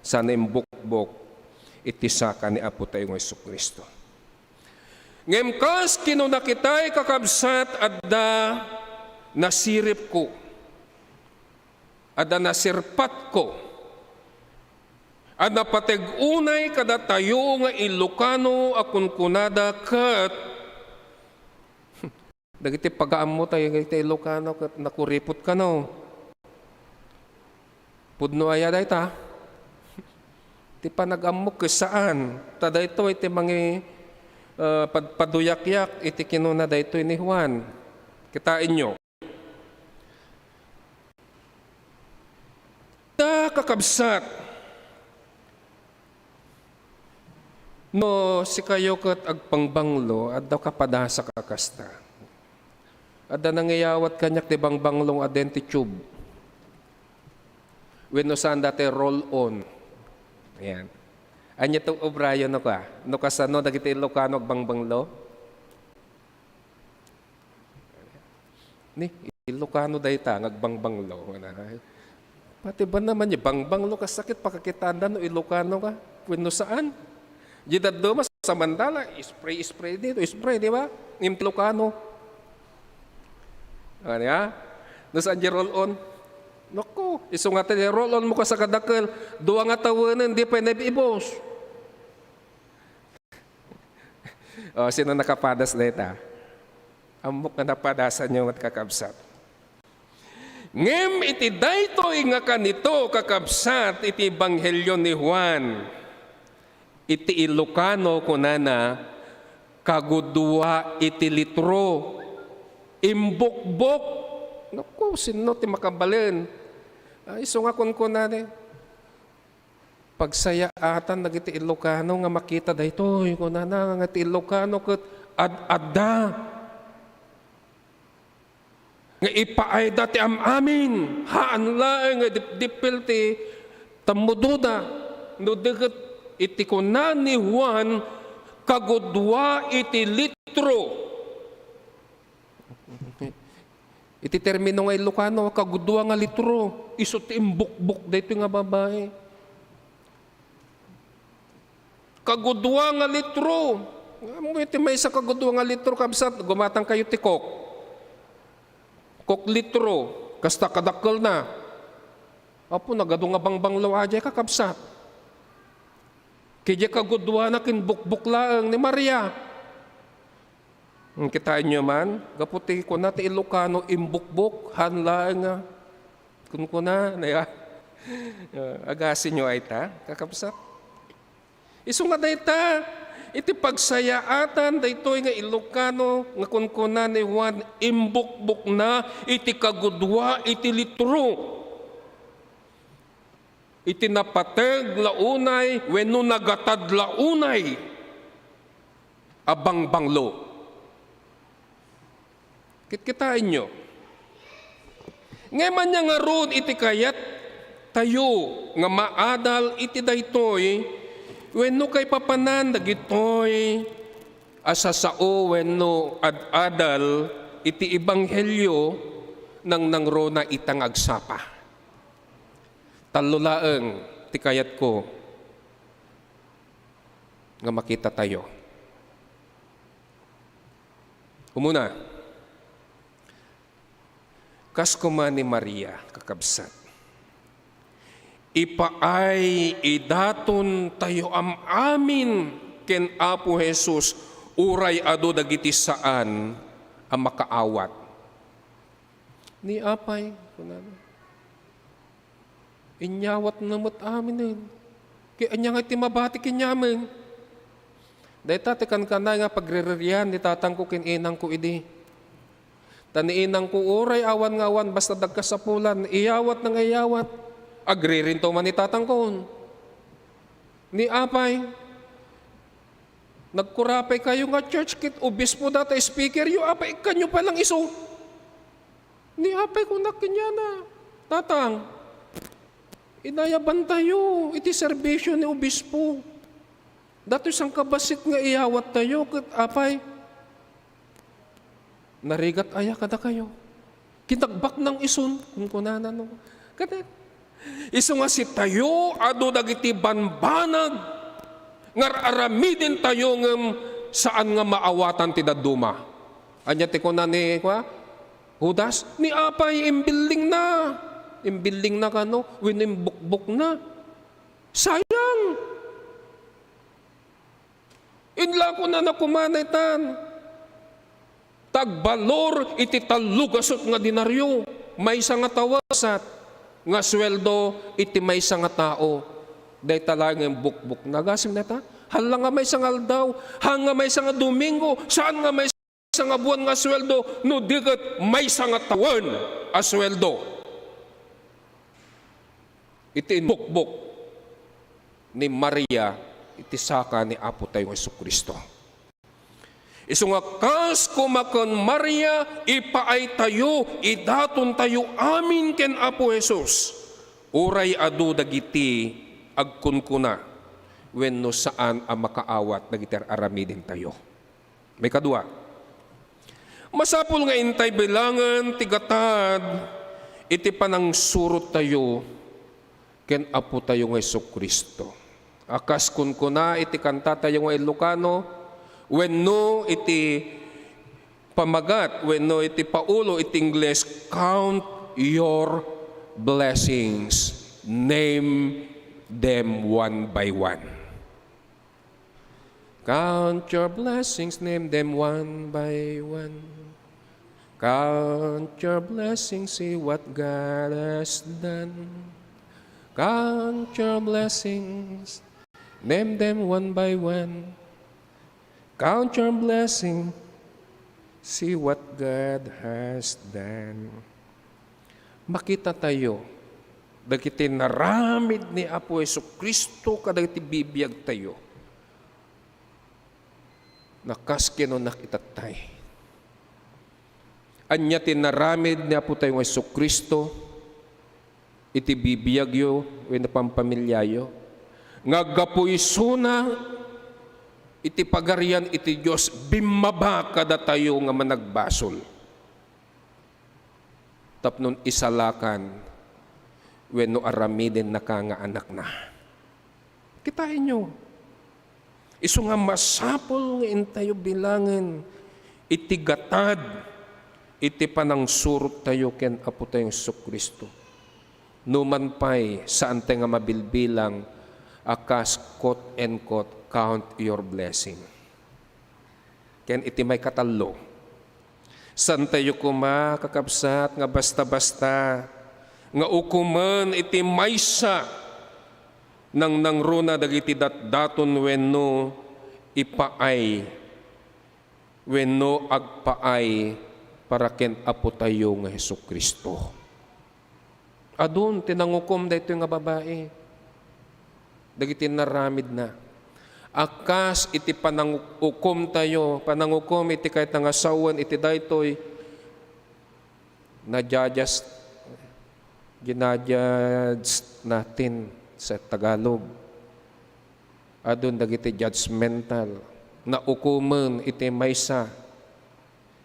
sana imbukbok iti saka ni Apo tayo nga Jesu-Cristo. Ngem kas kinuna kitay, kakabsat, adda nasiripko, adda nasirpatko, a napateg unay kadatayo nga Ilocano a kunkunada ket dagiti pagaammo tayo nga iti Ilocano ket nakuripot kano. Pudno aya dayta? Ti panag-ammok ket saan. Ta daytoy ti mangi-, ah, pad-, paduyakyak iti kinuna daytoy ni Juan. Kitaenyo. Ta, kakabsat, no sikayo ket agbangbanglo, adda kapadasaka kasta. Adda nangiyawat kaniak ti bangbanglo nga adda ti tube. Wenno saan dati, roll-on. Ayan. Ania ti obrayo no ka? No kasano dagiti Ilocano agbangbanglo? Ni, Ilocano dayta nga agbangbanglo. Pati ba naman yung bangbanglo, kasakit pakakitaanda no Ilocano ka? Wenno saan? Di dadduma, samantala, spray, spray dito, spray, di ba? Yung Ilocano. Ano ya? No saan di roll-on? Naku, isu nga ti roll-on mo ka sa kadakkel, duwa nga tawenen, di pa nabibos. O, sino nakapadas dayta? Ammok nga napadasan niyo, mat kakabsat. Ngem iti daytoy nga kanito, kakabsat, iti Ebanghelio ni Juan, iti Ilocano, kunana, kagudua iti litro, imbukbok. Naku, sino ti makabalen? Ay, isu nga kunkunana, pagsayaatan dagiti Ilocano nga makita daytoy. Kunana nga ti Ilocano ket ad-adda nga ipaayda ti am-amin, haan laeng nga dipdipil ti tammudoda, no di ket iti kuna ni Juan, kagudua iti litro. Iti termino nga Ilocano, kagudua nga litro, isu ti imbukbok daytoy nga babai. Kagudua nga litro. Ngem iti maysa kagudua nga litro, kabsat, gumatang kayo ti Coke. Coke litro, kasta kadakkelna. Apo, nagadu nga bangbanglo a diay, kakabsat. Ket diay kaguduana kin bukbok laeng ni Maria. Hmm, kitaenyo man, gapu ti kuna ti Ilocano, imbukbok, haan laeng nga kunkuna, naya. Ah, agasinyo ay ta, kakabsat. Isu nga dayta, iti pagsayaatan daytoy nga Ilocano nga kunkuna ni Juan, imbukbokna iti kagudua iti litro. Iti napateg la unay wenno nagatad la unay a bangbanglo. Kitkitaenyo. Ngem ania ngarud iti kayattayo nga maadal iti daytoy wenno kaipapanan dagitoy a sasao wenno ad-adal iti ebanghelio nangnangruna ita nga agsapa? Tallo laeng ti kayatko nga makitatayo. Umuna, kas koma ni Maria, kakabsat, ipaay idaton tayo am-amin ken Apo Jesus, uray adu dagiti saan a makaawat. Ni apay, kunana. Inyawatna met aminen. Ket ania nga ti mabati kenyamin? Dayta ti kankanayon nga pagririan ni tatangko ken inangko idi. Ta ni inangko, uray awan nga awan, basta dagkasapulan, iyawatna nga iyawat. Agririnto man ni tatangko. Ni apay, nagkurapay kayo nga church ket obispo data speaker yo, apay, ikkanyo pa lang isu. Ni apay, kunak kenyana, Tatang, inayabantayo iti serbisio ni obispo. Datoy sangkabassit nga iyawattayo ket apay, narigat aya kadakayo? Kinagbaknang isun, kunkunana no. Kada, isu nga sitayo, adu dagiti banbanag nga ar-aramidentayo ngem saan nga maawatan ti dadduma. Ania ti kuna ni, kua? Judas, ni apay imbillingna. Imbillingna kano? Wenno imbukbokna? Sayang! Inlakona na koma daytan. Ta agbalor iti tallo gasut nga denario, maysa nga tawasat nga sueldo iti maysa nga tao. Dayta laeng nga imbukbokna. Agasim dayta, Hala nga maysa nga aldaw, hala nga maysa nga Domingo, saan nga maysa nga buwan nga sueldo, no di ket maysa nga tawen a sueldo. Iti inbukbok ni Maria iti saka ni Apo tayo nga Jesu-Cristo. Isu nga kas koma ken Maria, ipaaytayo, idatontayo amin ken Apo Jesus, uray adu dagiti agkunkuna wenno saan a makaawat dagiti ar-aramidentayo. Maikadua, masapul nga intay bilangen ti gatad iti panangsurottayo ken Apo tayo nga Jesu-Cristo. A kas kunkuna iti kantatayo nga Ilocano, wenno iti pamagat, wenno iti paulo iti Ingles, "Count your blessings, name them one by one." Count your blessings, name them one by one. Count your blessings, see what God has done. Count your blessings, name them one by one. Count your blessing, see what God has done. Makita tayo dagiti naramid ni Apo Jesu-Cristo kadagiti bibiyag tayo. Nakas kinunak itatay. Ania ti naramid ni Apo tayo nga Jesu-Cristo iti bibiyagyo wenno pampamiliayo? Nga aggapu isuna iti Pagarian iti Dios, bimmaba kadatayo nga managbasol tapno isalakan wenno aramidennaka nga anakna. Kitaenyo, isu nga masapul nga intayo bilangen iti gatad iti panangsurottayo ken Apo tayo Jesu-Cristo. Numan pay, saantay nga mabilbilang a kas, quote and quote, "Count your blessing." Ken iti maikatallo, saantayo koma, kakabsat, nga basta-basta nga ukomen iti maysa nangnangruna dagiti datdaton wenno ipaay wenno agpaay para ken Apo tayo nga Jesu-Cristo. Adun ti nangukom daytoy nga babai dagiti naramidna. A kas iti panangukom tayo, panangukom iti kayat nga sawen iti daytoy, nadjadjas, ginadjadj natin sa Tagalog. Adun dagiti judgmental, naukomen iti maysa.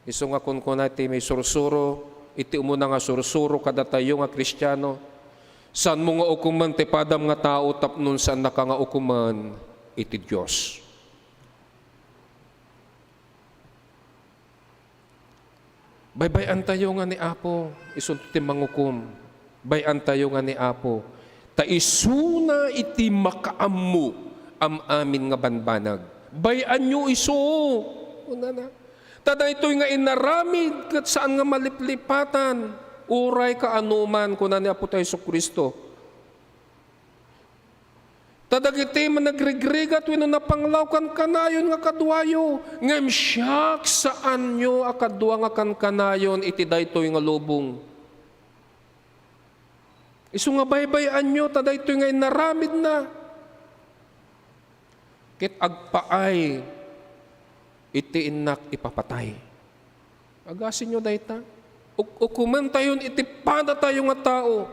Isu nga kunkuna iti may sursuro, iti umuna nga sursuro kadatayo nga Kristiano, saanmo nga ukomen ti padam nga tao tapno saannaka nga ukomen iti Dios. Baybay-antayo nga ni Apo, isunto ti mangukom. Bay-antayo nga ni Apo, ta isuna iti makaammo am-amin nga banbanag. Bay-anyo isu, kunana. Ta daytoy nga inaramid ket saan nga maliplipatan, uray kaanoman, kuna ni Apo tayo Jesu-Cristo. Ta dagiti managrigrigat wenno napanglaw kankanayon nga kaduayo, ngem siak, saanyo a kadua nga kankanayon iti daytoy nga lubong. Isu nga baybay-anyo ta daytoy nga inaramidna ket agpaay iti innak ipapatay. Agasinyo dayta? Uk-, ukomentayon iti padatayo nga tao.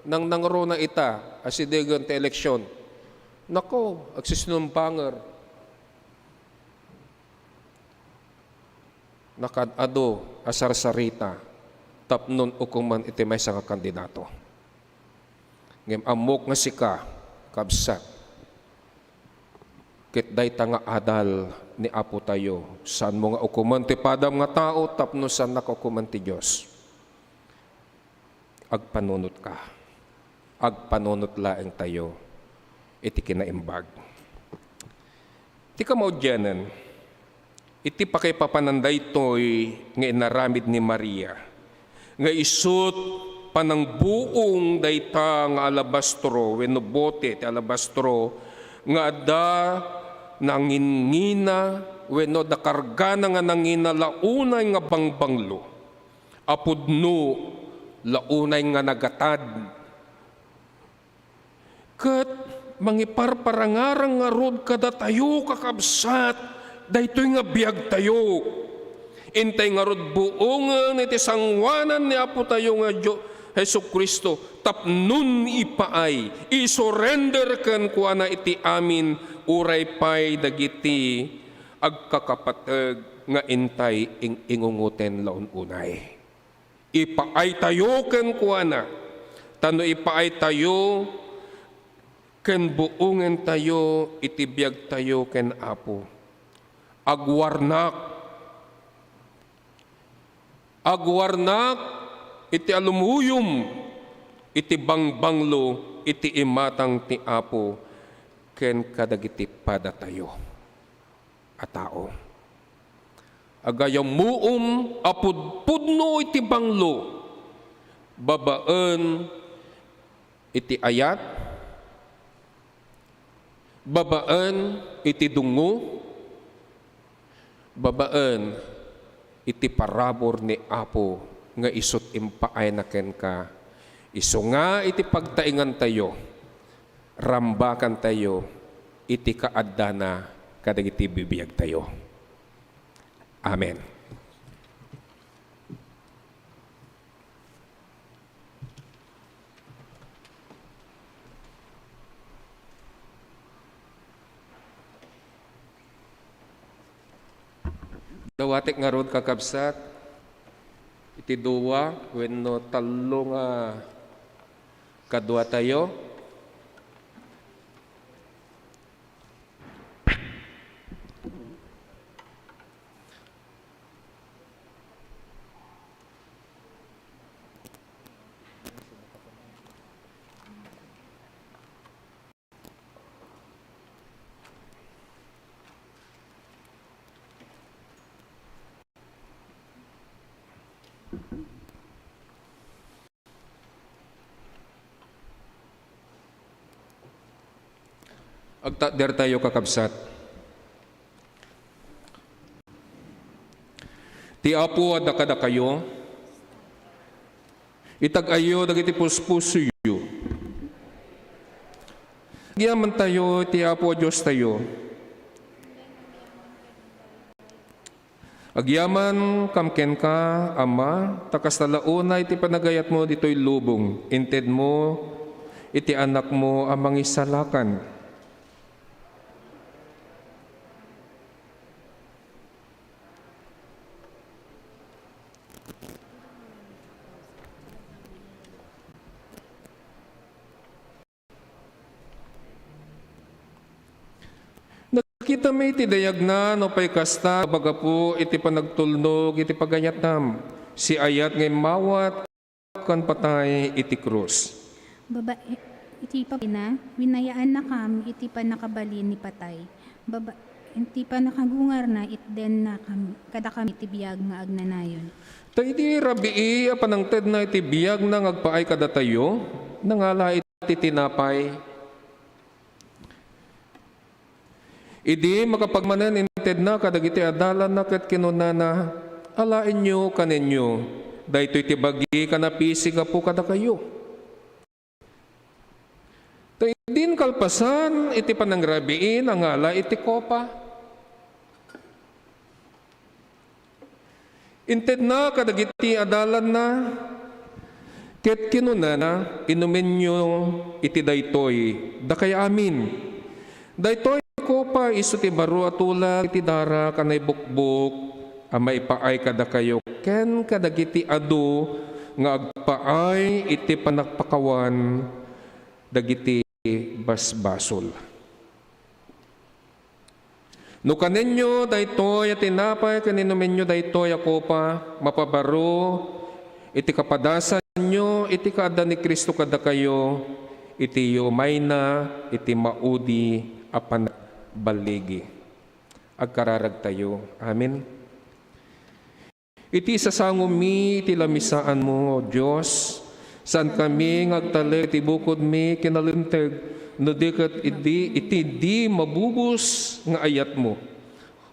Nangnangruna ita, asidegen ti eleksyon. Nako, agsisinumbanger. Nakaad-adu a sarsarita tapnon ukomen iti maysa nga kandidato. Ngem ammok nga sika, kabsat, ket dayta nga adal ni Apo tayo, saanmo nga ukomen ti padam nga tao tapno saannaka ukomen ti Dios. Agpanunotka. Agpanunot laeng tayo iti kinaimbag. Ti kamaudianan, iti pakaipapanan daytoy nga inaramid ni Maria, nga isut' panangbuong dayta nga alabastro wenno bote ti alabastro nga adda nangingina wenno nakargana nga nangina la unay nga bangbanglo a pudno, la unay nga nagatad. Ket mangiparparangarang ngarud kadatayo, kakabsat, daytoy nga biagtayo. Intay ngarud buongen iti sangoanan ni Apotayo nga Dio-, Jesu-Cristo tapnon ipaay, isurrender kenkuana iti amin, uray pay dagiti agkakapateg nga intay ing-ingungoten la un-unay. Ipaaytayo kenkuana, ta no ipaaytayo ken buongentayo iti biagtayo ken Apo, agwarnak, agwarnak iti alumuyom iti bangbanglo iti imatang ti Apo ken kadagiti padatayo a tao. Agayammoom a pudpudno iti banglo babaen iti ayat, babaen iti dungngo, babaen iti parabur ni Apo nga isut' impaayna kenka, isu nga iti pagtaengantayo, rambakantayo iti kaaddana kadagiti bibiagtayo. Amen. Dawatek ngarud, kakabsat, iti dua wenno tallo nga kaduatayo. Agtakdertayo, kakabsat. Ti Apo adda kadakayo. Itag-ayyo dagiti puspusoyo. Agyamantayo iti Apo a Diostayo. Agyaman kam kenka, Ama, ta kasta la unay ti panagayatmo ditoy lubong, intedmo iti Anakmo a Mangisalakan. Nakitami ti dayagna, nupay kasta, gapu iti panagtulnog iti pagayatnam. Siak nga immawat ken patay iti krus. Baba-, iti papayna, winayaannakam iti pannakabalin ni patay. Baba-, iti pannakagungarna, itdennakam-, kadakami ti biag nga agnanayon. Ta idi rabii a panangtedna iti biagna nga agpaay kadatayo, nangala iti tinapay. Idi makapagmanen, intedna kadagiti adalanna ket kinunana, "Alaenyo, kanenyo, daytoy ti bagi a napisi gapu kadakayo." Ta idi kalpasan iti panangrabii, nangala iti kopa. Intedna kadagiti adalanna, ket kinunana, "Inumenyo iti daytoy, dakay amin. Daytoy kopa isu ti baro a tulak iti darak a naibukbok a maipaay kadakayo ken kadagiti adu nga agpaay iti panagpakawan dagiti basbasol." No kanenyo daytoy a tinapay ken inumenyo daytoy a kopa, mapabaro iti kapadasanyo iti kaadda ni Cristo kadakayo iti yumayna iti maudi a panagbaligi. Agkararagtayo. Amen. Iti sasangomi iti lamisaanmo, O Dios, saankami nga agtalek iti bukodmi ken nalinteg, no di ket idi, iti di mabubos nga ayatmo.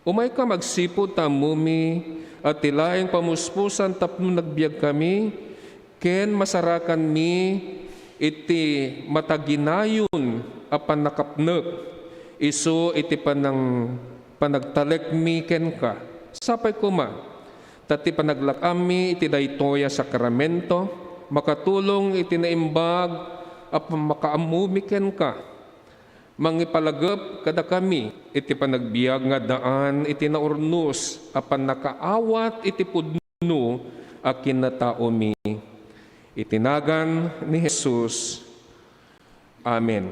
Umayka agsipud ta ammomi a ti laeng pamuspusan tapno nagbiagkami ken masarakanmi iti mataginayon a pannakapnek, isu iti panang-, panagtalekmi kenka. Sapay koma, ta ti panaglak-ammi iti daytoy a sakramento makatulong iti naimbag a pammakaammomi kenka. Mangipalagip kadakami iti panagbiag nga addaan iti naurnos a pannakaawat iti pudno a kinataomi. Iti nagan ni Jesus. Amen.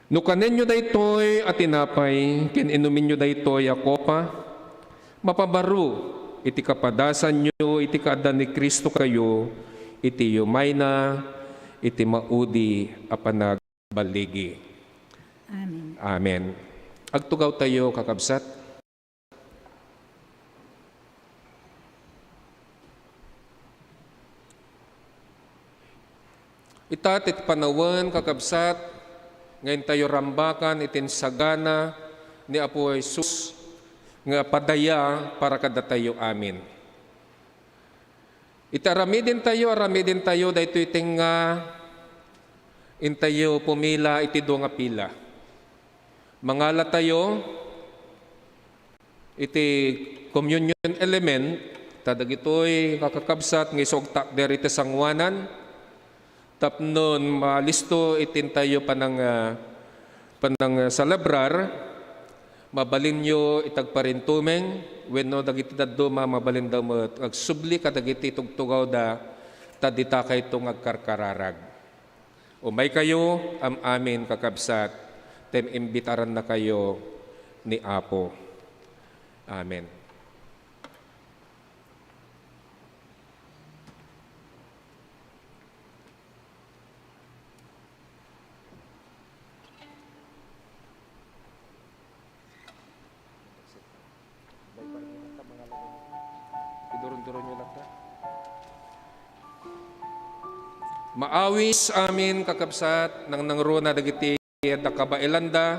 No kanenyo daytoy a tinapay ken inumenyo daytoy a kopa, mapabaro iti kapadasanyo iti kaadda ni Cristo kayo iti yumayna iti maudi a panag- balligi. Amen. Amen. Agtugawtayo, kakabsat. Ita ti panawen, kakabsat, nga intayo rambakan iti sagana ni Apo Jesus nga padaya para kadatayo amin. Iti aramidentayo, aramidentayo daytoy tengnga, intayo pumila iti dua nga pila. Mangalatayo iti communion element, ta dagitoy nga kakabsat nga isu agtakder iti sangoanan, tapno malisto iti intayo panang, ah, panang, ah, selebrar, mabalinyo iti agparintumeng, wenno dagiti dadduma, mabalinda met nga agsubli kadagiti tugtugawda, ta ditakayto nga agkarkararag. Umaykayo, am-amin, kakabsat, ta imbitarannakayo ni Apo. Amen. Iduron-duron nyo lang ta. Maawis amin, kakabsat, nangnangruna dagiti adda kabaelanda.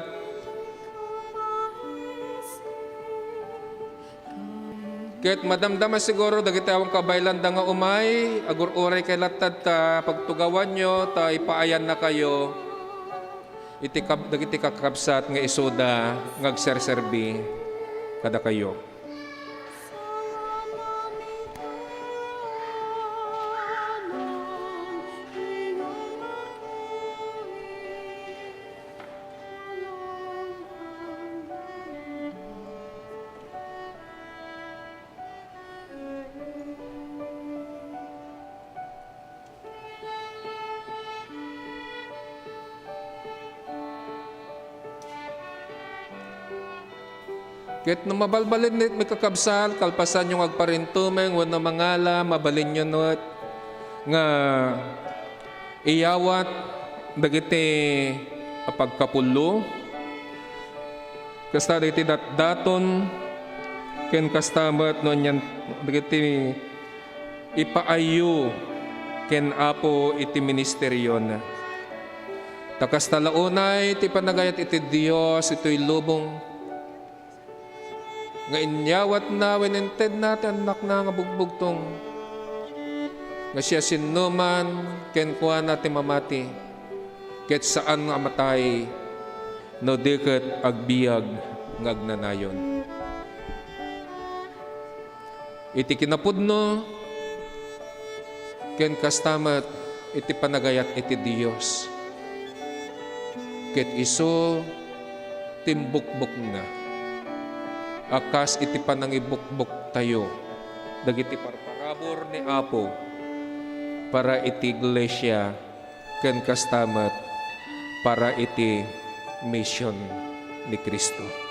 Ket madamdama siguro dagiti awan kabaelanda nga umay, agur-uray kay lattad ta pagtugawanyo ta ipaayannakayo iti kab-, dagiti kakabsat nga isuda nga agserserbi kadakayo. Ket no mabalbalinyo met, kakabsat, kalpasanyo nga agparintumeng wenno mangala, mabalinyo met nga iyawat dagiti a pagkapullo, kasta dagiti datdaton, ken kasta met no anian dagiti ipaayyo ken Apo iti ministeriona. Ta kasta la unay ti panagayat iti Dios itoy lubong, nga inyawatna wen intedna ti Annakna nga bugbugtong, nga siasinoman kenkuana ti mamati, ket saan nga matay, no di ket agbiag nga agnanayon. Iti kinapudno, ken kasta met iti panagayat iti Dios. Ket isu ti imbukbokna a kas iti panangibukboktayo dagiti parparabur ni Apo para iti iglesia, ken kasta met para iti mision ni Cristo.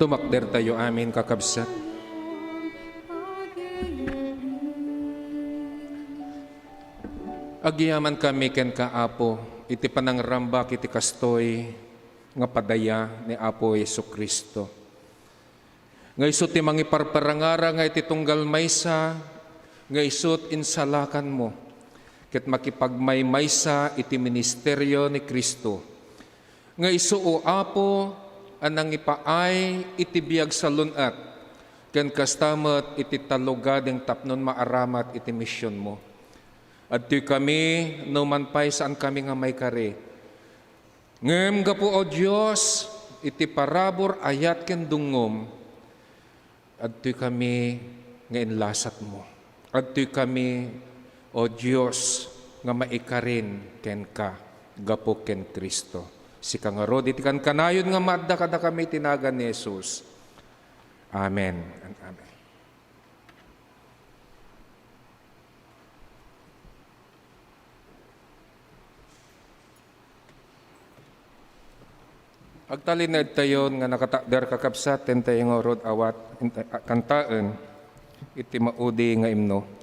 Tumakdertayo amin, kakabsat. Agyamankami kenka, Apo, iti panangrambak iti kastoy nga padaya ni Apo Jesu-Cristo. Nga isu ti mangiparparangara nga iti tunggal maysa, nga isut insalakanmo, ket makipagmaymaysa iti ministerio ni Cristo. Nga isu, O Apo, a nangipaay iti biag salun-at, ken kasta met iti tallogadeng tapnon maaramat iti misionmo. Adtoy kami, no man pay saan kami nga maikari. Ngem gapu, O Dios, iti parabur, ayat, ken dungngom, adtoy kami nga inlasatmo. Adtoy kami, O Dios, nga maikarin kenka gapu ken Cristo. Sika ngarud iti kankanayon nga maadda kadakami iti nagan ni Jesus. Amen and amen. Agtalinaedtayon nga nakatakder, kakabsat, daytayo ngarud awat, kantaen iti maudi nga imno.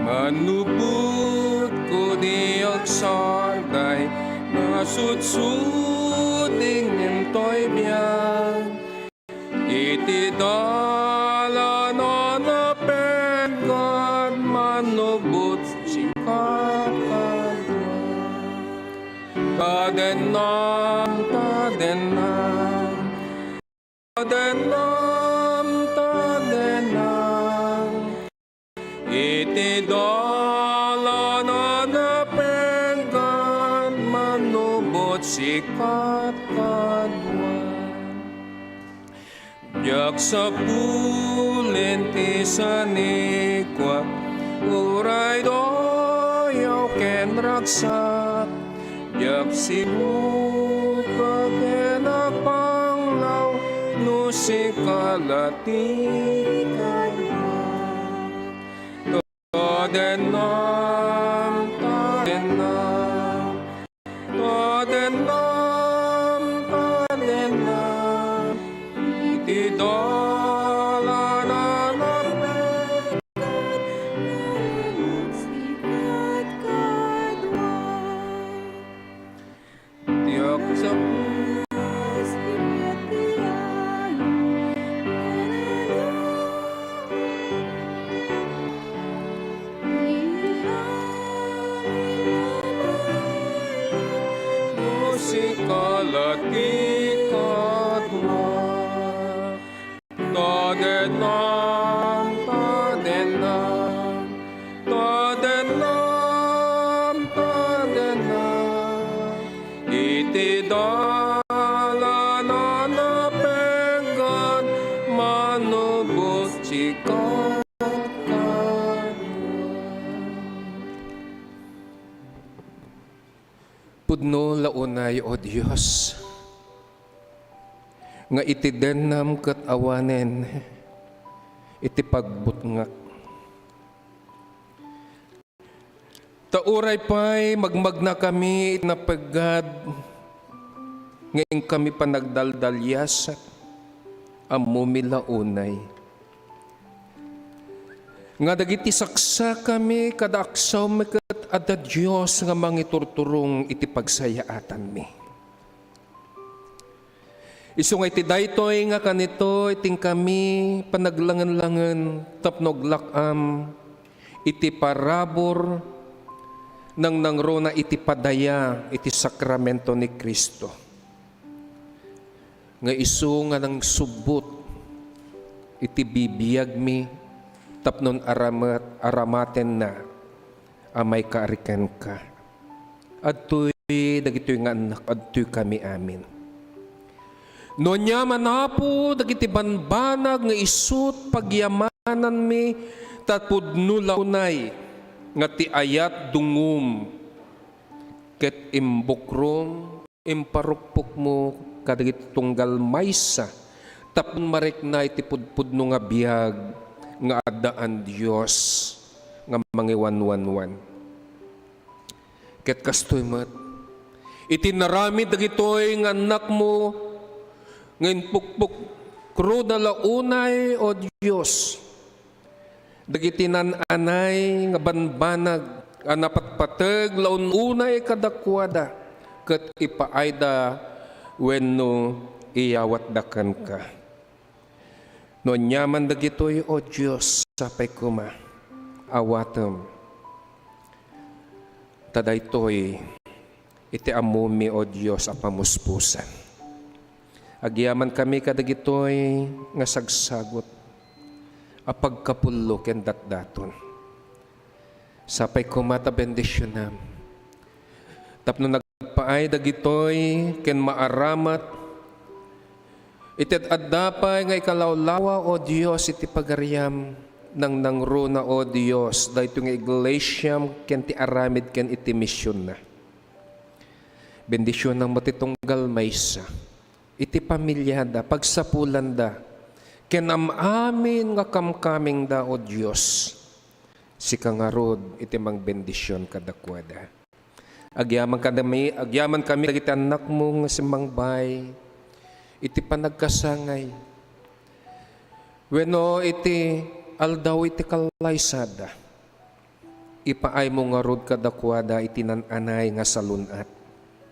Manubot ko di agsarday, nasudsuding intoy biag. Iti dalan a napenggan, manubot sika kadua. Tadennam, tadennam. Tadennam, tadennam, iti dalan a napenggan, manubot sika kadua. Diak sapulin ti sanikuak, uray dayaw ken ragsak. Diak sibuka ken agpanglaw, no sika la ti kadua. Tadennam, tadennam, tadennam, tadennam, iti dalan a napenggan, manubot sika kadua. Diak sapulin ti sanikuak, no sika la ti kadua. Tadennam, tadennam, tadennam, tadennam, iti dalan a napenggan, manubot sika kadua. Pudno la unay, O Dios, nga iti dennam ket awanen iti pagbutngak. Ta uray pay magmagnakami iti napeggad nga inkami panagdaldaliasak, ammomi la unay nga dagiti saksakami kada aksawmi ket adda Dios nga mangiturturong iti pagsayaatanmi. Isu nga iti daytoy nga kanito iti inkami panaglangen-langen tapno aglak-am iti parabur nangnangruna iti padaya iti sakramento ni Cristo. Nga isu nga nangsubbot iti bibiagmi tapno aramat-, aramatenna a maikari kenka. Adtoy dagitoy nga annak, adtoy kami amin. No ania man, Apo, dagiti banbanag nga isut' pagyamananmi, ta pudno la unay nga ti ayat dungngom ket imbukrom. Imparukpokmo kadagiti tunggal maysa tapno marikna iti pudpudno nga biag nga addaan Dios nga mangiwanwanwan. Ket kastoy met, iti naramid dagitoy nga annakmo nga impukpukroda la unay, O Dios, dagiti naan-anay nga banbanag a napatpateg la un-unay kadakuada ket ipaayda wenno iyawatda kenka. No aniaman dagitoy, O Dios, sapay koma, awatem. Ta daytoy iti ammomi, O Dios, a pamuspusan. Agyamankami kadagitoy nga sagsagut a pagkapullo ken datdaton. Sapay koma ta bendisionam tapno nagpaay dagitoy ken maaramat iti ad-adda pay nga ikalawlawa, O Dios, iti pagariam. Nangnangruna, O Dios, daytoy nga iglesiam ken ti aramid ken iti misionna. Bendisionam met ti tunggal maysa iti pamiliada, pagsapulanda, ken am-amin nga kamkamingda, O Dios. Sika ngarud iti mangbendision kadakuada. Agyaman kadami, agyamankami dagiti annakmo nga simmangbay iti panagkasangay wenno iti aldaw iti kallaysada. Ipaaymo ngarud kadakuada iti naan-anay nga salun-at.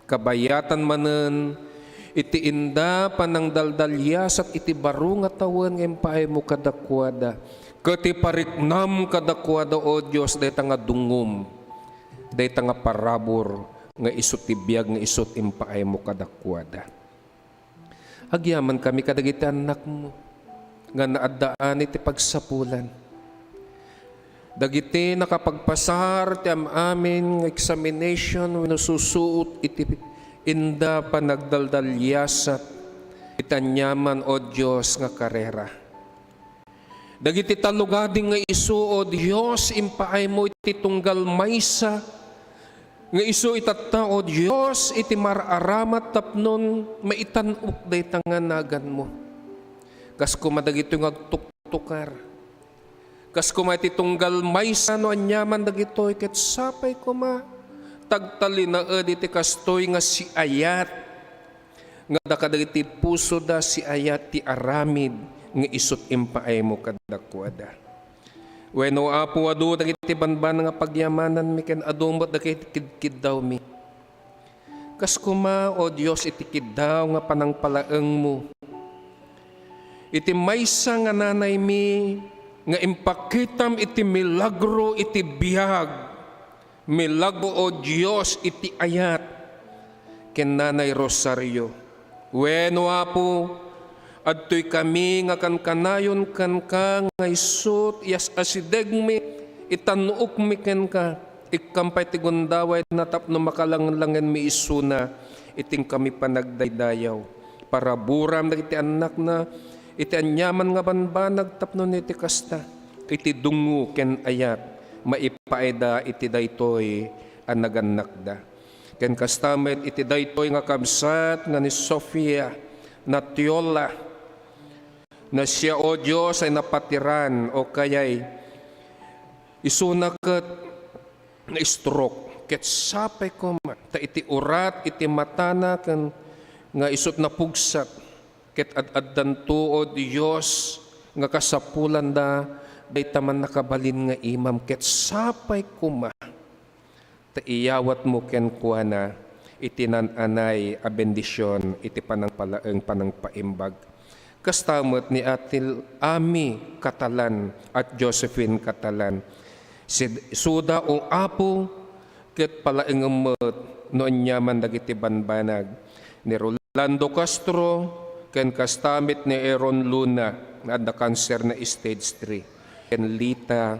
Kabayatan manen iti inda panangdaldaliasat iti baro nga tawen nga impaaymo kadakuada. Ket ipariknam kadakuada, O Dios, dayta nga dungom, dayta nga parabur nga isu ti biag nga isu ti impaaymo kadakuada. Agyamankami kadagiti annakmo nga naaddaan iti pagsapulan. Dagiti nakapagpasar ti am-amin nga examination wenno susuot iti inda panagdaldaliasat iti aniaman, O Dios, nga karera. Dagiti tallogading nga isu, O Dios, impaaymo iti tunggal maysa nga isu itatta, O Dios, iti mar-aramat tapnon maitan-ok dayta nga naganmo. Kas koma dagitoy nga agtuktukar. Kas koma iti tunggal maysa no aniaman dagitoy, ket sapay koma tagtalinaed iti kastoy nga siayat nga adda kadagiti pusoda, siayat ti aramid nga isut' impaaymo kadakuada. Wenno, Apo, adu dagiti banbanag nga pagyamananmi ken adu met dagiti kidkiddawmi. Kas koma, O Dios, iti kiddaw nga panangpalaengmo iti maysa nga nanaymi nga impakitam iti milagro iti biag. Milagro, O Dios, iti ayat ken Nanay Rosario. Wenno, Apo, adtoy kami nga kankanayon kenka nga isut' iyas-asidegmi, itan-okmi kenka. Ikkam pay ti gundawayna tapno makalanglangenmi isuna iti inkami panagdaydayaw. Paraburam dagiti annakna iti aniaman nga banbanag tapno no iti kasta, iti dungngo ken ayat, maipaayda iti daytoy a nagannakda. Ken kasta met iti daytoy nga kabsat nga ni Sofia Natiola, na siya, O Dios, ay napatiran, o kayay isuna ket na-stroke, ket sapay koma ta iti urat iti matana ken nga isut' napugsat, ket ad-addanto, O Dios, nga kasapulanda dayta mannakabalin nga imam, ket sapay koma ta iyawatmo kenkuana iti naan-anay a bendision iti panangpalaeng, panangpaimbag. Kasta met ni Ate Ami Catalan at Josephine Catalan. Sid-, isuda, O Apo, ket palaengem met no aniaman dagiti banbanag ni Rolando Castro ken kasta met ni Aaron Luna nga adda kanser nga stage three, ken Lita,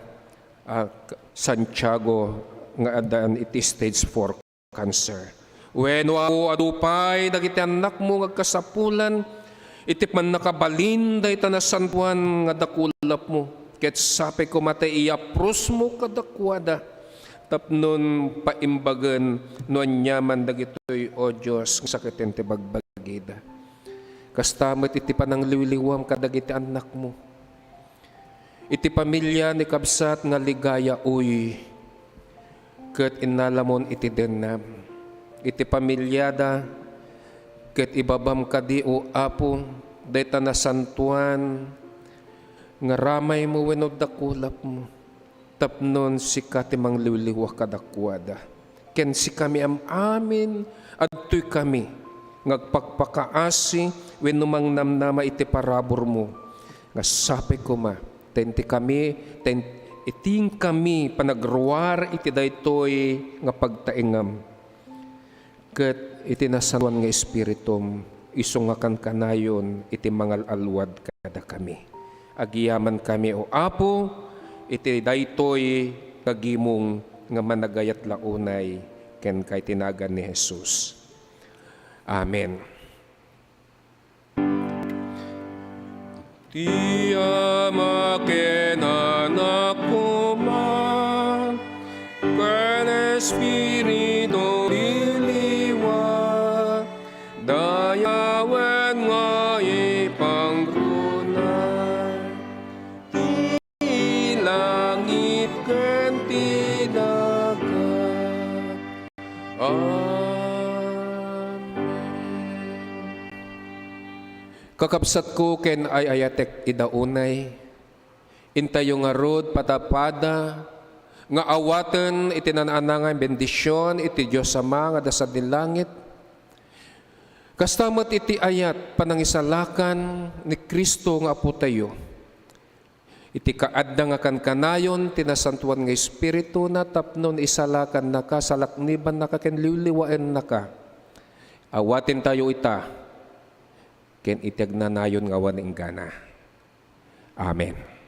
ah, Santiago nga adda iti stage four cancer. Wenno, Apo, adu pay dagiti annakmo nga agkasapulan iti pannakabalin dayta nasantoan nga dakulapmo, ket sapay koma ta iyaprusmo kadakuada tapnon paimbagen no aniaman dagitoy, O Dios, nga sakiten ti bagbagida. Kasta met iti panangliwliwam kadagiti annakmo. Iti pamilia ni kabsat nga Ligaya, uy, ket innalamon iti denna. Iti pamiliada, ket ibabam kadi, O Apo, dayta nasantoan nga ramaymo wenno dakulapmo, tapnon sika ti mangliwliwa kadakuada. Ken sikami am-amin, adtoy kami nga agpakpakaasi wenno mangnamnama iti paraburmo, nga sapay koma, ta inti kami, ta in-, iti inkami panagruar iti daytoy nga pagtaengam. Ket iti nasantoan nga Espiritum, isu nga kankanayon iti mangal-alwad kadakami. Agyamankami, O Apo, iti daytoy nga gimong nga managayat la unay kenka iti nagan ni Jesus. Amen. Ti Ama ken Anak koma, ken Espiritu ti liwa, dayawen nga ipangruna ti langit ken ti daga. Amen. Kakabsatko ken ay-ayatek ida unay, intayo ngarud padapada nga awaten iti naan-anay nga bendision iti Dios Ama nga adda sadi langit. Kasta met iti ayat panangisalakan ni Cristo nga Apotayo. Iti kaadda nga kankanayon ti Nasantoan nga Espirituna tapno isalakannaka, salaknibannaka, ken liwliwaennaka. Awatentayo ita ken iti agnanayon nga awan inggana. Amen.